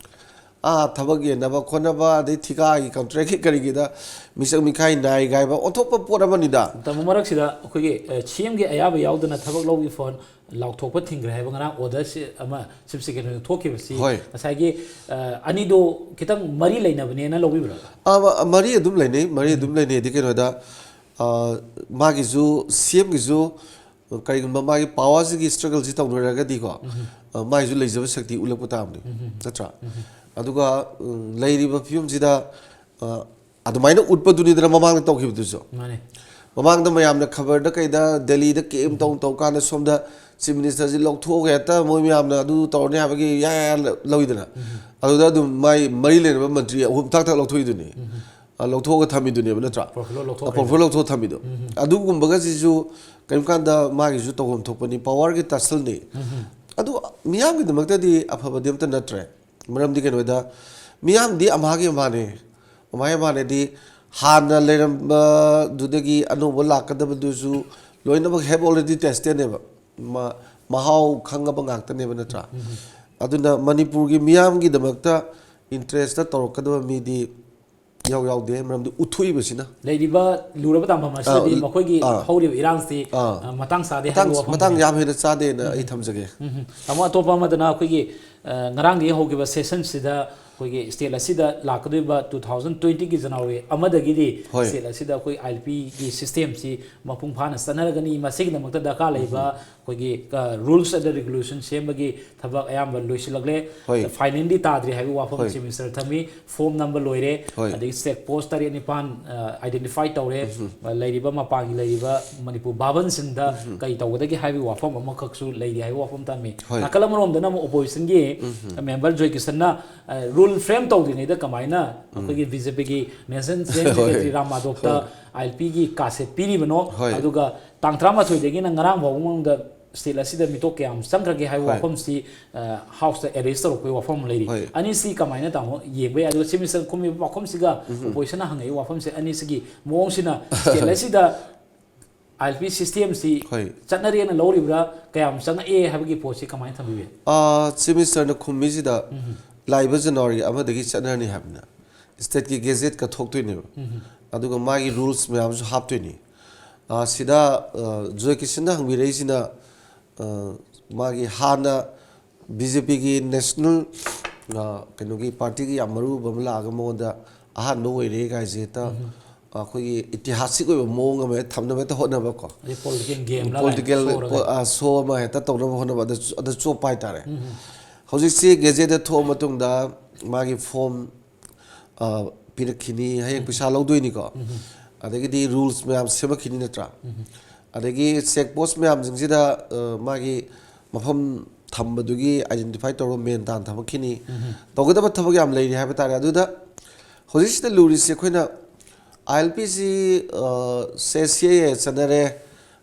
ꯑꯥ, ꯊꯕꯛ ꯌꯦꯟꯅꯕ ꯈꯣꯠꯅꯕ, ꯑꯗꯩ ꯊꯤꯀꯥꯒꯤ ꯀꯟꯇ꯭ꯔꯦꯛꯀꯤ ꯀꯔꯤꯒꯤꯗ ꯃꯤꯆꯪ ꯃꯤꯈꯥꯏ ꯅꯥꯏ ꯀꯥꯏꯕ ꯑꯣꯟꯊꯣꯛꯄ ꯄꯣꯠ ꯑꯃꯅꯤꯗ꯫ ꯃꯇꯝ ꯃꯔꯛꯁꯤꯗ ꯑꯩꯈꯣꯏꯒꯤ ꯁꯤ ꯑꯦꯝꯒꯤ ꯑꯌꯥꯕ ꯌꯥꯎꯗꯅ ꯊꯕꯛ ꯂꯧꯕꯒꯤ ꯐꯣꯟ ꯂꯥꯎꯊꯣꯛꯄ ꯊꯤꯡꯈ꯭ꯔꯦ ꯍꯥꯏꯕ ꯉꯔꯥꯡ ꯑꯣꯔꯗꯔꯁꯤ ꯑꯃ ꯆꯤꯐ ꯁꯦꯀ꯭ꯔꯦꯇꯔꯤꯅ ꯊꯣꯛꯈꯤꯕꯁꯤ, ꯍꯣꯏ꯫ ꯉꯁꯥꯏꯒꯤ ꯑ, ꯑꯅꯤꯗꯣ ꯈꯤꯇꯪ ꯃꯔꯤ ꯂꯩꯅꯕꯅꯦꯅ ꯂꯧꯕꯤꯕ꯭ꯔꯥ? ꯑꯥ, ꯃ-, ꯃꯔꯤ ꯑꯗꯨꯝ ꯂꯩꯅꯩ, ꯃꯔꯤ ꯑꯗꯨꯝ ꯂꯩꯅꯩ꯫ ꯑꯗꯤ ꯀꯩꯅꯣꯗ, ꯑꯥ, ꯃꯥꯒꯤꯁꯨ, ꯁꯤ ꯑꯦꯝꯒꯤꯁꯨ ꯀꯔꯤꯒꯨꯝꯕ ꯃꯥꯒꯤ ꯄꯥꯋꯔꯁꯤꯒꯤ ꯁ꯭ꯇ꯭ꯔꯒꯜꯁꯤ ꯇꯧꯅꯔꯒꯗꯤꯀꯣ, ꯑ, ꯃꯥꯒꯤꯁꯨ ꯂꯩꯖꯕ ꯁꯛꯇꯤ ꯎꯠꯂꯛꯄ ꯇꯥꯕꯅꯤ, ꯅꯠꯇ꯭ꯔꯥ? ꯑꯗꯨꯒ, ꯎꯝ, ꯂꯩꯔꯤꯕ ꯐꯤꯕꯝꯁꯤꯗ, ꯑ, ꯑꯗꯨꯃꯥꯏꯅ ꯎꯠꯄꯗꯨꯅꯤꯗꯅ ꯃꯃꯥꯡꯗ ꯇꯧꯈꯤꯕꯗꯨꯁꯨ꯫ ꯃꯥꯅꯦ꯫ ꯃꯃꯥꯡꯗ ꯃꯌꯥꯝꯅ ꯈꯕꯔꯗ ꯀꯩꯗ ꯗꯦꯜꯂꯤꯗ ꯀꯦꯝ ꯇꯧ ꯇꯧ ꯀꯥꯟꯗ ꯁꯣꯝꯗ ꯆꯤꯐ ꯃꯤꯅꯤꯁꯇꯔꯁꯤ ꯂꯧꯊꯣꯛꯑꯒ ꯍꯦꯛꯇ ꯃꯣꯏ ꯃꯌꯥꯝꯅ ꯑꯗꯨ ꯇꯧꯔꯅꯤ ꯍꯥꯏꯕꯒꯤ ꯌꯥ ꯌꯥ ꯌꯥ ꯂꯧꯏꯗꯅ꯫ ꯑꯗꯨꯗ ꯑꯗꯨꯝ ꯃꯥꯏ ꯃꯔꯤ ꯂꯩꯅꯕ ꯃꯟꯇ꯭ꯔꯤ ꯑꯍꯨꯝ ꯊꯥꯛ ꯊꯥꯛ ꯂꯧꯊꯣꯛꯏꯗꯨꯅꯤ꯫ ꯑ, ꯂꯧꯊꯣꯛꯑꯒ ꯊꯝꯃꯤꯗꯨꯅꯦꯕ, ꯅꯠꯇ꯭ꯔꯥ? ꯄꯣꯔꯠꯐꯣꯂꯤꯑꯣ ꯂꯧꯊꯣꯛꯈ꯭ꯔꯦ꯫ ꯄꯣꯔꯠꯐꯣꯂꯤꯑꯣ ꯂꯧꯊꯣꯛꯑ ꯊꯝꯃꯤꯗꯣ꯫ ꯑꯗꯨꯒꯨꯝꯕꯒꯁꯤꯁꯨ ꯀꯔꯤꯒꯨꯝꯕ ꯀꯥꯟꯗ ꯃꯥꯒꯤꯁꯨ ꯇꯧꯐꯝ ꯊꯣꯛꯄꯅꯤ, ꯄꯥꯋꯔꯒꯤ ꯇꯁꯜꯅꯤ꯫ ꯑꯗꯨ ꯃꯤꯌꯥꯝꯒꯤꯗꯃꯛꯇꯗꯤ ꯑꯐꯕꯗꯤ ꯑꯝꯇ ꯅꯠꯇ꯭ꯔꯦ꯫ ꯃꯔꯝꯗꯤ ꯀꯩꯅꯣꯗ ꯃꯤꯌꯥꯝꯗꯤ ꯑꯃꯍꯥꯒꯤ ꯑꯃꯍꯥꯅꯦ, ꯑꯃꯍꯥꯒꯤ ꯑꯃꯍꯥꯅꯦꯗꯤ ꯍꯥꯟꯅ ꯂꯩꯔꯝꯕꯗꯨꯗꯒꯤ ꯑꯅꯧꯕ ꯂꯥꯛꯀꯗꯕꯗꯨꯁꯨ ꯂꯣꯏꯅꯃꯛ have already testedꯅꯦꯕ꯫ ꯃ-, ꯃꯍꯥꯎ ꯈꯪꯉꯕ ꯉꯥꯛꯇꯅꯦꯕ, ꯅꯠꯇ꯭ꯔꯥ? ꯑꯗꯨꯅ ꯃꯅꯤꯄꯨꯔꯒꯤ ꯃꯤꯌꯥꯝꯒꯤꯗꯃꯛꯇ ꯏꯟꯇꯔꯦꯁꯇ ꯇꯧꯔꯛꯀꯗꯕ ꯃꯤꯗꯤ ꯏꯌꯥꯎ ꯌꯥꯎꯗꯦ, ꯃꯔꯝꯗꯤ ꯎꯠꯊꯣꯛꯏꯕꯁꯤꯅ꯫ ꯂꯩꯔꯤꯕ ꯂꯨꯔꯕ ꯇꯥꯡꯐꯝ ꯑꯁꯤꯗꯗꯤ ꯑꯥ, ꯃꯈꯣꯏꯒꯤ ꯑꯥ꯫ ꯍꯧꯔꯤꯕ ꯏꯔꯥꯡꯁꯤ ꯑꯥ꯫ ꯑ, ꯃꯇꯥꯡ ꯆꯥꯗꯦ ꯃꯇꯥꯡ, ꯍꯥꯏꯕ ꯋꯥꯐꯝ ꯃꯇꯥꯡ ꯑꯃꯅꯤ꯫ ꯌꯥꯝ ꯍꯦꯟꯅ ꯆꯥꯗꯦꯅ ꯑꯩ ꯊꯝꯖꯒꯦ꯫ ꯎꯝ, ꯎꯝ꯫ ꯇꯥꯃꯣ, ꯑꯇꯣꯞꯄ ꯑꯃꯗꯅ ꯑꯩꯈꯣꯏꯒꯤ, ꯑ, ꯉꯔꯥꯡꯗꯒꯤ ꯍꯧꯈꯤꯕ ꯁꯦꯁꯟꯁꯤꯗ ꯑꯩꯈꯣꯏꯒꯤ ꯁ꯭ꯇꯦꯠ ꯑꯁꯤꯗ ꯂꯥꯛꯀꯗꯧꯔꯤꯕ two thousand twentyꯒꯤ ꯖꯅꯋꯥꯔꯤ ꯑꯃꯗꯒꯤꯗꯤ ꯍꯣꯏ꯫ ꯁ꯭ꯇꯦꯠ ꯑꯁꯤꯗ ꯑꯩꯈꯣꯏ ꯑꯥꯏ ꯑꯦꯜ ꯄꯤꯒꯤ ꯁꯤꯁꯇꯦꯝꯁꯤ ꯃꯄꯨꯡ ꯐꯥꯅ ꯆꯠꯅꯔꯒꯅꯤ꯫ ꯃꯁꯤꯒꯤꯗꯃꯛꯇ ꯗꯔꯀꯥꯔ ꯂꯩꯕ ꯑꯩꯈꯣꯏꯒꯤ, ꯑ, rules and regulation ꯁꯦꯝꯕꯒꯤ ꯊꯕꯛ ꯑꯌꯥꯝꯕ ꯂꯣꯏꯁꯤꯜꯂꯛꯂꯦ꯫ ꯍꯣꯏ꯫ Finalꯗꯤ ꯇꯥꯗ꯭ꯔꯤ ꯍꯥꯏꯕꯒꯤ ꯋꯥꯐꯝ ꯍꯣꯏ꯫ ꯆꯤꯐ ꯃꯤꯅꯤꯁꯇꯔ ꯊꯝꯃꯤ꯫ ꯐꯣꯝ ꯅꯝꯕ ꯂꯣꯏꯔꯦ꯫ ꯍꯣꯏ꯫ ꯑꯗꯒꯤ ꯆꯦꯛ ꯄꯣꯁ ꯇꯔꯦꯠ ꯅꯤꯄꯥꯟ, ꯑ, identify ꯇꯧꯔꯦ꯫ ꯑ, ꯂꯩꯔꯤꯕ ꯃꯄꯥꯟꯒꯤ ꯂꯩꯔꯤꯕ ꯃꯅꯤꯄꯨꯔ ꯚꯥꯕꯟꯁꯤꯡꯗ ꯀꯔꯤ ꯇꯧꯒꯗꯒꯦ ꯍꯥꯏꯕꯒꯤ ꯋꯥꯐꯝ ꯑꯃꯈꯛꯁꯨ ꯂꯩꯔꯤ ꯍꯥꯏꯕꯒꯤ ꯋꯥꯐꯝ ꯊꯝꯃꯤ꯫ ꯍꯣꯏ꯫ ꯅꯥꯀꯜ ꯑꯃꯔꯣꯝꯗꯅ ꯑꯃꯨꯛ ꯑꯣꯄꯣꯖꯤꯁꯟꯒꯤ ꯃꯦꯝꯕꯔ ꯖꯣꯏꯀꯤꯁꯟꯅ, ꯑ, rule frame ꯇꯧꯗ꯭ꯔꯤꯉꯩꯗ ꯀꯃꯥꯏꯅ ꯑꯩꯈꯣꯏꯒꯤ ꯕꯤ ꯖꯦ ꯄꯤꯒꯤ ꯅꯦꯁꯅꯦꯜ ꯆꯤꯐ ꯁꯦꯀ꯭ꯔꯦꯇꯔꯤ ꯔꯥꯝ ꯃꯥꯙꯣꯞꯇ ꯑꯥꯏ ꯑꯦꯜ ꯄꯤꯒꯤ ꯀꯥꯁꯦꯠ ꯄꯤꯔꯤꯕꯅꯣ? ꯍꯣꯏ꯫ ꯑꯗꯨꯒ ꯇꯥꯡ ꯇꯔꯥꯃꯥꯊꯣꯏꯗꯒꯤꯅ ꯉꯔꯥꯡ ꯐꯥꯎꯕ ꯃꯅꯨꯡꯗ ꯁ꯭ꯇꯦꯠ ꯑꯁꯤꯗ ꯃꯤꯇꯣꯞ ꯀꯌꯥꯝ ꯆꯪꯈ꯭ꯔꯒꯦ ꯍꯥꯏꯕ ꯍꯣꯏ꯫ ꯋꯥꯐꯝꯁꯤ ꯍꯥꯎꯁꯇ ꯑꯦꯗ꯭ꯔꯦꯁ ꯇꯧꯔꯛꯄꯒꯤ ꯋꯥꯐꯝ ꯑꯃ ꯂꯩꯔꯤ꯫ ꯍꯣꯏ꯫ ꯑꯅꯤꯁꯤ ꯀꯃꯥꯏꯅ, ꯇꯥꯃꯣ, ꯌꯦꯡꯕ ꯌꯥꯏ? ꯑꯗꯨꯒ ꯆꯤꯐ ꯃꯤꯅꯤꯁꯇꯔꯅ ꯈꯨꯝꯃꯤꯕ ꯋꯥꯐꯝꯁꯤꯒ ꯑꯣꯄꯣꯖꯤꯁꯟꯅ ꯍꯪꯉꯛꯏꯕ ꯋꯥꯐꯝꯁꯦ ꯑꯅꯤꯁꯤꯒꯤ ꯃꯑꯣꯡꯁꯤꯅ ꯁ꯭ꯇꯦꯠ ꯑꯁꯤꯗ ꯑꯥꯏ ꯑꯦꯜ ꯄꯤ ꯁꯤꯁꯇꯦꯝꯁꯤ ꯍꯣꯏ꯫ ꯆꯠꯅꯔꯦꯅ ꯂꯧꯔꯤꯕ꯭ꯔꯥ, ꯀꯌꯥꯝ ꯆꯪꯉꯛꯑꯦ ꯍꯥꯏꯕꯒꯤ ꯄꯣꯠꯁꯤ ꯀꯃꯥꯏꯅ ꯊꯝꯕꯤꯕ ꯌꯥꯏ? ꯑꯥ, ꯆꯤꯐ ꯃꯤꯅꯤꯁꯇꯔꯅ ꯈꯨꯝꯃꯤꯁꯤꯗ ꯂꯥꯛꯏꯕ ꯖꯅꯋꯥꯔꯤ ꯑꯃꯗꯒꯤ ꯆꯠꯅꯔꯅꯤ ꯍꯥꯏꯕꯅ ꯁ꯭ꯇꯦꯠꯀꯤ ꯒꯦꯖꯦꯠꯀ ꯊꯣꯛꯇꯣꯏꯅꯦꯕ꯫ ꯑꯗꯨꯒ ꯃꯥꯒꯤ ꯔꯨꯜꯁ ꯃꯌꯥꯝꯁꯨ ꯍꯥꯞꯇꯣꯏꯅꯤ꯫ ꯑꯥ, ꯁꯤꯗ, ꯑꯥ, ꯖꯣꯏ ꯀꯤꯁꯟꯅ ꯍꯪꯕꯤꯔꯛꯏꯁꯤꯅ, ꯑꯥ, ꯃꯥꯒꯤ ꯍꯥꯟꯅ ꯕꯤ ꯖꯦ ꯄꯤꯒꯤ ꯅꯦꯁꯅꯦꯜ, ꯑꯥ, ꯀꯩꯅꯣꯒꯤ ꯄꯥꯔꯇꯤꯒꯤ ꯌꯥꯝ ꯃꯔꯨ ꯑꯣꯏꯕ ꯑꯃ ꯂꯥꯛꯑꯒ ꯃꯉꯣꯟꯗ ꯑꯍꯥꯟꯕ ꯑꯣꯏꯔꯦ ꯀꯥꯏꯁꯦ ꯍꯦꯛꯇ ꯑꯩꯈꯣꯏꯒꯤ ꯏꯇꯤꯍꯥꯁꯤꯛ ꯑꯣꯏꯕ ꯃꯑꯣꯡ ꯑꯃ ꯍꯦꯛ ꯊꯝꯅꯕ ꯍꯦꯛꯇ ꯍꯣꯠꯅꯕꯀꯣ꯫ ꯑꯗꯩ ꯄꯣꯂꯤꯇꯤꯀꯦꯜ ꯒꯦꯝ ꯂꯥ ꯄꯣꯂꯤꯇꯤꯀꯦꯜ ꯁꯣꯔꯒ꯫ ꯄꯣ-, ꯑꯥ, ꯁꯣ ꯑꯃ ꯍꯦꯛꯇ ꯇꯧꯅꯕ ꯍꯣꯠꯅꯕ, ꯑꯗ ꯆꯨ-, ꯑꯗ ꯆꯣꯞꯄ ꯍꯥꯏꯇꯥꯔꯦ꯫ ꯍꯧꯖꯤꯛꯁꯤ ꯒꯦꯖꯦꯠꯇ ꯊꯣꯛꯑ ꯃꯇꯨꯡꯗ ꯃꯥꯒꯤ ꯐꯣꯝ, ꯑꯥ, ꯄꯤꯔꯛꯈꯤꯅꯤ, ꯍꯌꯦꯡ ꯄꯩꯁꯥ ꯂꯧꯗꯣꯏꯅꯤꯀꯣ꯫ ꯑꯗꯒꯤꯗꯤ ꯔꯨꯜꯁ ꯃꯌꯥꯝ ꯁꯦꯝꯃꯛꯈꯤꯅꯤ ꯅꯠꯇ꯭ꯔꯥ? ꯑꯗꯒꯤ ꯆꯦꯛ ꯄꯣꯁ ꯃꯌꯥꯝꯁꯤꯡꯁꯤꯗ, ꯑꯥ, ꯃꯥꯒꯤ ꯃꯐꯝ ꯊꯝꯕꯗꯨꯒꯤ ꯑꯥꯏꯗꯦꯟꯇꯤꯐꯥꯏ ꯇꯧꯔꯒ ꯃꯦꯟ ꯇꯥꯟ ꯊꯝꯃꯛꯈꯤꯅꯤ꯫ ꯇꯧꯒꯗꯕ ꯊꯕꯛ ꯌꯥꯝ ꯂꯩꯔꯤ ꯍꯥꯏꯕ ꯇꯥꯔꯦ꯫ ꯑꯗꯨꯗ ꯍꯧꯖꯤꯛꯁꯤꯗ ꯂꯨꯔꯤꯁꯦ ꯑꯩꯈꯣꯏꯅ ꯑꯥꯏ ꯑꯦꯜ ꯄꯤꯁꯤ, ꯑ, ꯁꯦ ꯁꯤ ꯑꯦ ꯑꯦ ꯆꯠꯅꯔꯦ,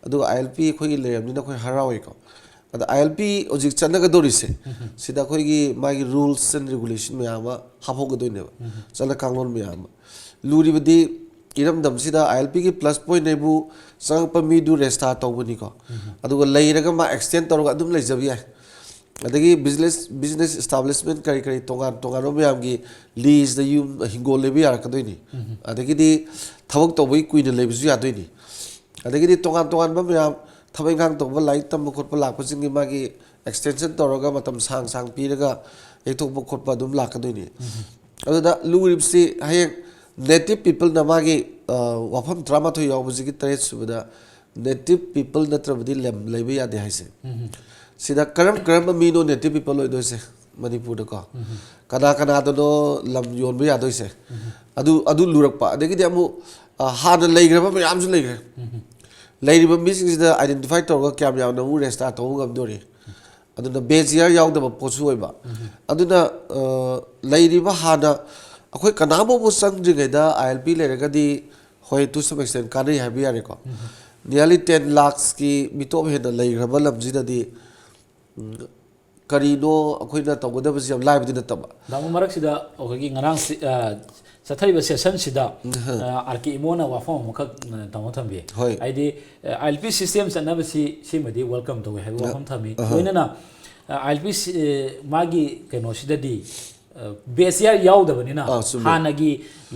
ꯑꯗꯨꯒ ꯑꯥꯏ ꯑꯦꯜ ꯄꯤ ꯑꯩꯈꯣꯏꯒꯤ ꯂꯩꯔꯕꯅꯤꯅ ꯑꯩꯈꯣꯏ ꯍꯔꯥꯎꯏꯀꯣ꯫ ꯑꯗ ꯑꯥꯏ ꯑꯦꯜ ꯄꯤ ꯍꯧꯖꯤꯛ ꯆꯠꯅꯒꯗꯧꯔꯤꯁꯦ, ꯁꯤꯗ ꯑꯩꯈꯣꯏꯒꯤ ꯃꯥꯒꯤ ꯔꯨꯜꯁ ꯑꯦꯟ ꯔꯤꯒꯨꯂꯦꯁꯟ ꯃꯌꯥꯝ ꯑꯃ ꯍꯥꯞꯍꯧꯒꯗꯣꯏꯅꯦꯕ, ꯆꯠꯅ ꯀꯥꯡꯂꯣꯟ ꯃꯌꯥꯝ ꯑꯃ꯫ ꯂꯨꯔꯤꯕꯗꯤ ꯏꯔꯝꯗꯝꯁꯤꯗ ꯑꯥꯏ ꯑꯦꯜ ꯄꯤꯒꯤ ꯄ꯭ꯂꯁ ꯄꯣꯏꯟ ꯍꯥꯏꯕꯨ ꯆꯪꯉꯛꯄ ꯃꯤꯗꯨ ꯔꯦꯖꯤꯁꯇꯥꯔ ꯇꯧꯕꯅꯤꯀꯣ꯫ ꯑꯗꯨꯒ ꯂꯩꯔꯒ ꯃꯥ ꯑꯦꯛꯁꯇꯦꯟ ꯇꯧꯔꯒ ꯑꯗꯨꯝ ꯂꯩꯖꯕ ꯌꯥꯏ꯫ ꯑꯗꯒꯤ ꯕꯤꯖꯤꯅꯦꯁ, ꯕꯤꯖꯤꯅꯦꯁ ꯏꯁꯇꯥꯕ꯭ꯂꯤꯁꯃꯦꯟ ꯀꯔꯤ ꯀꯔꯤ ꯇꯣꯉꯥꯟ ꯇꯣꯉꯥꯟꯕ ꯃꯌꯥꯝꯒꯤ ꯂꯤꯁꯇ ꯌꯨꯝ, ꯍꯤꯡꯒꯣꯜ ꯂꯩꯕ ꯌꯥꯔꯛꯀꯗꯣꯏꯅꯤ꯫ ꯑꯗꯒꯤꯗꯤ ꯊꯕꯛ ꯇꯧꯕꯒꯤ ꯀꯨꯏꯅ ꯂꯩꯕꯁꯨ ꯌꯥꯗꯣꯏꯅꯤ꯫ ꯑꯗꯒꯤꯗꯤ ꯇꯣꯉꯥꯟ ꯇꯣꯉꯥꯟꯕ ꯃꯌꯥꯝ, ꯊꯕꯛ ꯏꯪꯈꯥꯡ ꯇꯧꯕ, ꯂꯥꯏꯔꯤꯛ ꯇꯝꯕ ꯈꯣꯠꯄ ꯂꯥꯛꯄꯁꯤꯡꯒꯤ ꯃꯥꯒꯤ ꯑꯦꯛꯁꯇꯦꯟꯁꯟ ꯇꯧꯔꯒ ꯃꯇꯝ ꯁꯥꯡ ꯁꯥꯡ ꯄꯤꯔꯒ ꯌꯩꯊꯣꯛꯄ ꯈꯣꯠꯄ ꯑꯗꯨꯝ ꯂꯥꯛꯀꯗꯣꯏꯅꯤ꯫ ꯑꯗꯨꯗ ꯂꯨꯔꯤꯕꯁꯤ ꯍꯌꯦꯡ ꯅꯦꯇꯤꯚ ꯄꯤꯄꯜꯅ ꯃꯥꯒꯤ, ꯑ, ꯋꯥꯐꯝ ꯇꯔꯥꯃꯥꯊꯣꯏ ꯌꯥꯎꯕꯁꯤꯒꯤ ꯇꯔꯦꯠ ꯁꯨꯕꯗ ꯅꯦꯇꯤꯚ ꯄꯤꯄꯜ ꯅꯠꯇ꯭ꯔꯕꯗꯤ ꯂꯝ ꯂꯩꯕ ꯌꯥꯗꯦ ꯍꯥꯏꯁꯦ꯫ ꯁꯤꯗ ꯀꯔꯝ ꯀꯔꯝꯕ ꯃꯤꯅꯣ ꯅꯦꯇꯤꯚ ꯄꯤꯄꯜ ꯑꯣꯏꯗꯣꯏꯁꯦ ꯃꯅꯤꯄꯨꯔꯗꯀꯣ? ꯀꯅꯥ ꯀꯅꯥꯗꯅꯣ ꯂꯝ ꯌꯣꯟꯕ ꯌꯥꯗꯣꯏꯁꯦ? ꯑꯗꯨ, ꯑꯗꯨ ꯂꯨꯔꯛꯄ꯫ ꯑꯗꯒꯤꯗꯤ ꯑꯃꯨꯛ, ꯑ, ꯍꯥꯟꯅ ꯂꯩꯈ꯭ꯔꯕ ꯃꯌꯥꯝꯁꯨ ꯂꯩꯈ꯭ꯔꯦ꯫ ꯂꯩꯔꯤꯕ ꯃꯤꯁꯤꯡꯁꯤꯗ ꯑꯥꯏꯗꯦꯟꯇꯤꯐꯥꯏ ꯇꯧꯔꯒ ꯀꯌꯥꯝ ꯌꯥꯝꯅ ꯑꯃꯨꯛ ꯔꯦꯖꯤꯁꯇꯥꯔ ꯇꯧꯕ ꯉꯝꯗꯣꯔꯤ? ꯑꯗꯨꯅ ꯕꯦꯖ ꯌꯥꯔ ꯌꯥꯎꯗꯕ ꯄꯣꯠꯁꯨ ꯑꯣꯏꯕ꯫ ꯑꯗꯨꯅ, ꯑ, ꯂꯩꯔꯤꯕ ꯍꯥꯟꯅ ꯑꯩꯈꯣꯏ ꯀꯅꯥꯒꯨꯝꯕ ꯆꯪꯗ꯭ꯔꯤꯉꯩꯗ ꯑꯥꯏ ꯑꯦꯜ ꯄꯤ ꯂꯩꯔꯒꯗꯤ ꯍꯣꯏ, to some extent ꯀꯥꯟꯅꯩ ꯍꯥꯏꯕ ꯌꯥꯔꯦꯀꯣ꯫ nearly ten lakhs ꯀꯤ ꯃꯤꯇꯣꯞ ꯍꯦꯟꯅ ꯂꯩꯈ꯭ꯔꯕ ꯂꯝꯁꯤꯗꯗꯤ, ꯎꯝ, ꯀꯔꯤꯅꯣ ꯑꯩꯈꯣꯏꯅ ꯇꯧꯒꯗꯕꯁꯤ ꯌꯥꯝ ꯂꯥꯏꯕꯗꯤ ꯅꯠꯇꯕ꯫ ꯇꯥꯃꯣ, ꯃꯔꯛꯁꯤꯗ ꯑꯩꯈꯣꯏꯒꯤ ꯉꯔꯥꯡ ꯁꯤ- ꯑ, ꯆꯠꯊꯔꯤꯕ ꯁꯦꯁꯟꯁꯤꯗ ꯑꯥꯔ ꯀꯦ ꯏꯃꯣꯅ ꯋꯥꯐꯝ ꯑꯃꯈꯛ, ꯑ, ꯇꯥꯃꯣ ꯊꯝꯕꯤ꯫ ꯍꯣꯏ꯫ ꯍꯥꯏꯗꯤ, ꯑꯥꯏ ꯑꯦꯜ ꯄꯤ ꯁꯤꯁꯇꯦꯝ ꯆꯠꯅꯕꯁꯤ ꯁꯤꯃꯗꯤ ꯋꯦꯜꯀꯝ ꯇꯧꯋꯤ ꯍꯥꯏꯕ ꯋꯥꯐꯝ ꯊꯝꯃꯤ꯫ ꯂꯣꯏꯅꯅ ꯑꯥꯏ ꯑꯦꯜ ꯄꯤ ꯃꯥꯒꯤ ꯀꯩꯅꯣꯁꯤꯗꯗꯤ ꯕꯦꯁ ꯌꯥꯎꯗꯕꯅꯤꯅ ꯑꯥ, ꯆꯨꯝꯃꯦ꯫ ꯍꯥꯟꯅꯒꯤ